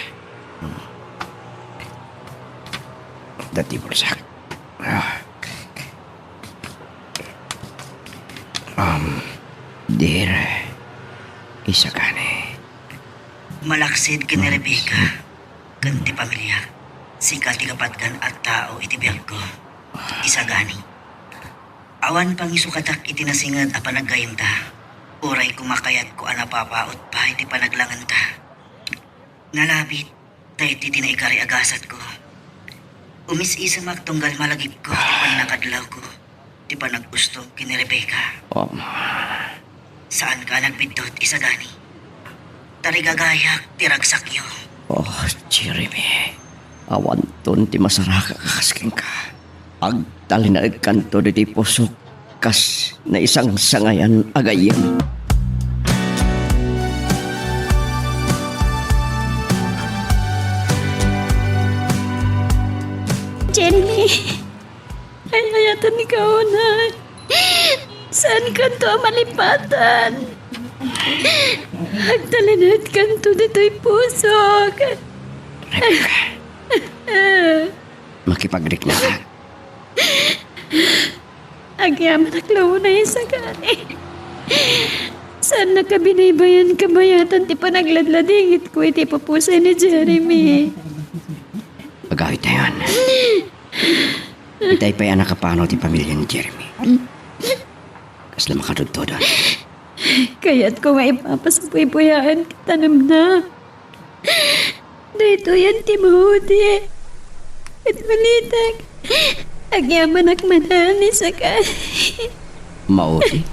Hmm. Adda ti bulsak. Ah. Um, dear Isagani. Malaksid ken ni Rebecca ken ti pamiliak, sika ti kapatgan a tao iti biagko. Isagani. Awan pangisukatak iti nasinged a panaggayyemta, uray koma kayatko a napapaut pay ti panaglangenta. Nalabit, daydi ti naikari a gasatko. Umis-isemak tunggal malagipko ti pannakadlawko, ti panag-ustom ken ni Rebecca. Oh. Saanka a nagbiddut, Isagani. Tarigagayak ti ragsakyo. Oh, Jeremy. Awanton ti masaraka kas kenka. Agtalinaedkanto ditoy pusok kas naisangsangayan a gayyem. Jeremy, ay-ayatenka unay. Saankanto a malipatan. Agtalinaedkanto ditoy pusok. Rebecca. Makipagriknaka. Agyamanak la unay, Isagani. Saannak a binaybayan kabayatan ti panagladladingitko iti pupusay ni Jeremy. Agawidtayon. Itay pay a nakapanaw ti pamilia ni Jeremy. Kasla makatudtudon. Kayatko nga ipapasapuypuyaen ti tanemna. Daytoyen ti maudi. Ket malitek, agyamanak manen, Isagani. Maudi?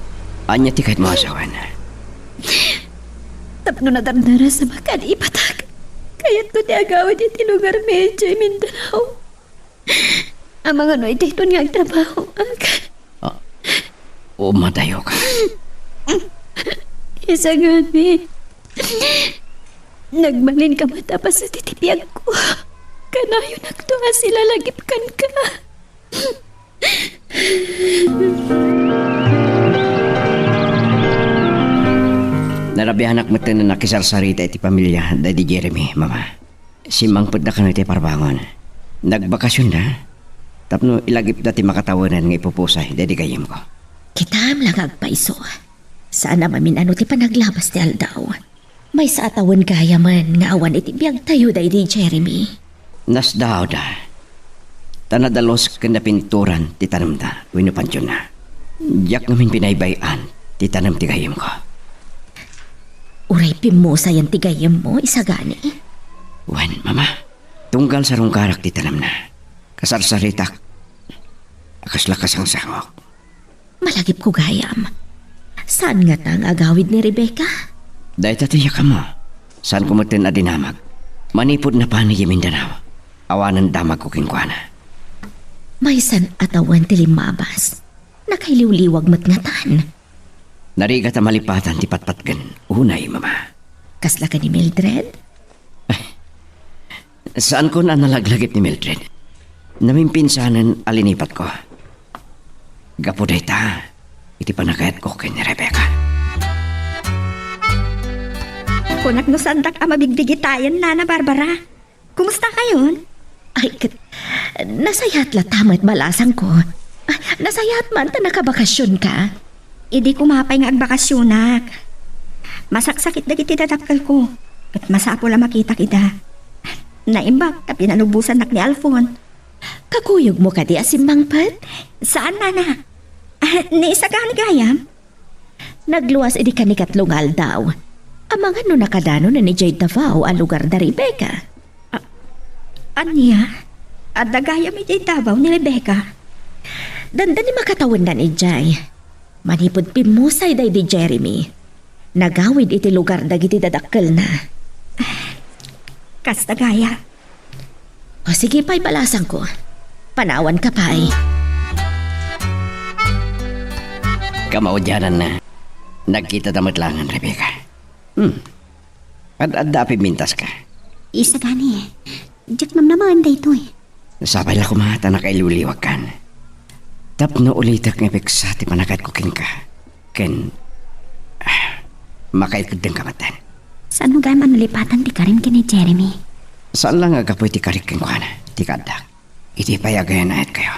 Ania ti kayatmo a sawen? Tapno nadardarasam a kadi ipatak, kayatko ti agawid iti lugarmi idiay Mindanao. Amangan no daytoy nga agtrabahoak. Ah, umadayoka. Isagani, nagmalinka met a paset iti biagko. Kanayonakto a silalagip kenka. Narabianak met a nakisarsarita iti pamilia daydi Jeremy, Mama. Simmangpetda kano iti parbangon. Nagbakasionda tapno ilagipda ti makatawenan nga ipupusay daydi gayyemko. Kitam la nga agpayso. Saan a mamin-ano ti panaglabas ti aldaw. Maysa a tawen gayamen nga awan iti biagtayo daydi Jeremy. Nasdaawda. ta nadalus ken napinturan ti tanemda wenno pantionna. Diak ngamin binaybay-an ti tanem ti gayyemko. Uray pimmusayan ti gayyemmo, isagani? Wen, Mama, tunggal sarungkarak ti tanemna. Kasarsaritak a kasla kasangsangok. Malagipko gayam. Saan ngata nga agawid ni Rebecca? Dayta ti yakammo. Saanko metten a dinamag. Manipud napan idiay Mindanao, awanen damagko kenkuana. Maysan a tawen ti limmabas. Nakailiwliwag met ngatan. Narigat a malipatan ti patpatgen unay, Mama. Kasla ken ni Mildred? Saanko a nalaglagip ni Mildred. Namimpinsanen a linipatko. Gapu dayta, iti panagayatko ken ni Rebecca. Kunak no saandak a mabigbigitayen, Nana Barbara. Kumusta kayon? Ay, ket, nasayaat latta met, balasangko. Ah, nasayaat man ta nakabakasionka. Idi koma pay nga agbakasionak, masaksakit dagiti dadakkelko, ket masapul a makitak ida. Naimbag ta pinalubosannak ni Alfon. Kakuyogmo kadi a simmangpet? Saan, Nana. Ah, ni isagani gayam? Nagluas idi kanikatlo nga aldaw. Amangan no nakadanonen idiay Davao a lugar da Rebecca. A-, ania? Adda gayam idiay Davao ni Rebecca? Dandani makatawennan idiay. Manipud pimmusay daydi Jeremy, nagawid iti lugar dagiti dadakkelna. Kasta gayam. O, sige pay, balasangko. Panawanka pay. Kamaudiananna, nagkitata met laengen, Rebecca. Hmm. Ad-adda a pimmintaska. Isagani, diak namnamaen daytoy. Sapay la koma ta nakailiwliwagkan. Tapno ulitek nga ipeksa ti panagayatko kenka. Ken, ah, makaikeddengka metten. Saanmo gayam a nalipatan ti karim ken ni Jeremy? Saan la nga gapu iti karik kenkuana ti kaaddak. Idi pay agayanayatkayo,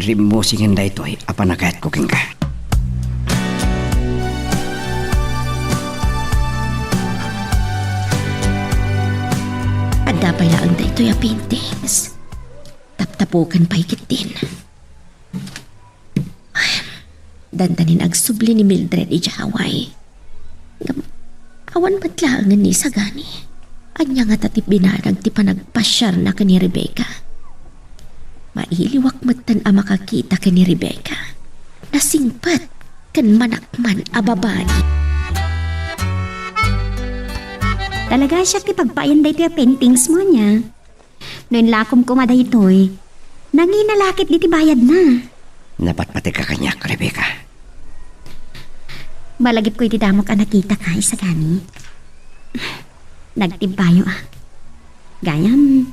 rimmusingen daytoy a panagayatko kenka. Adda pay laeng daytoy a paintings. Taptapuken pay ketdin. Ay, dandanin agsubli ni Mildred idiay Hawaii. Ngem, awan met laengen ni isagani. Ania ngata ti binanag ti panagpasiarna ken ni Rebecca? Mailiwak metten a makakita ken ni Rebecca. Nasingpet ken manakman a babai. Talaga siak ti pagpaayan daytoy a paintings mo, ania? No inlakom koma daytoy, nangina la ketdi ti bayadna. Napatpategka kaniak, Rebecca. Malagipko iti damok a nakitaka, isagani. Nagtibbayo a. Gayam,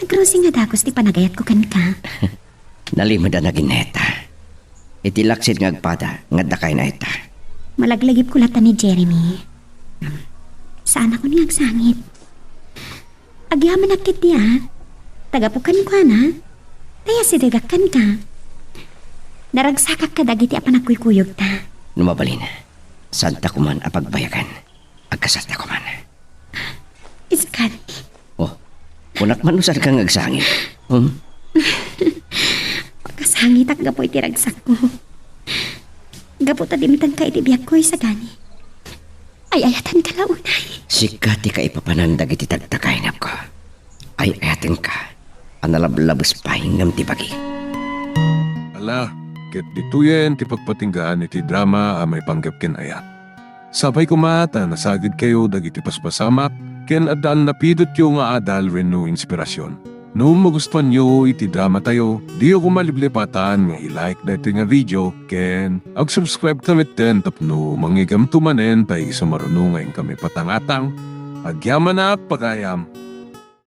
nagrusing a dagus ti panagayatko kenka. Nalimed a naginnaetta. Iti laksid nga agpada, nga adda kaynaetta. Malaglagipko latta ni Jeremy. Saanakon nga agsangit. Agyamanak ketdi a. Ta gapu kenkuana, ta asidegak kenka. Naragsakak kadagiti a panagkuykuyogta. No mabalin, saanta koman a pagbayagan. Agkasatna koman. Isagani. Oh, kunak man no saanka nga agsangit. Hmm? Makasangitak gapu iti ragsakko. Gapu ta dimtenka iti biagko, isagani. Ay-ayatenka la unay. Sika ti kaipapanan dagiti tagtagainepko. Ay-ayatenka a nalablabes pay ngem ti bagi. Ala, ket ditoyen ti pagpatinggaan iti drama a maipanggep ken ayat. Sapay koma ta nasagidkayo dagiti paspasamak ken adda a napidotyo nga adal wenno inspirasyon. No magustuanyo iti dramatayo, diyo koma liplipatan nga i-like daytoy nga video ken ag-subscribe ta metten tapno mangngeggamto manen pay isu maruno nga inkami patangatang. Agyamanak, pagayam.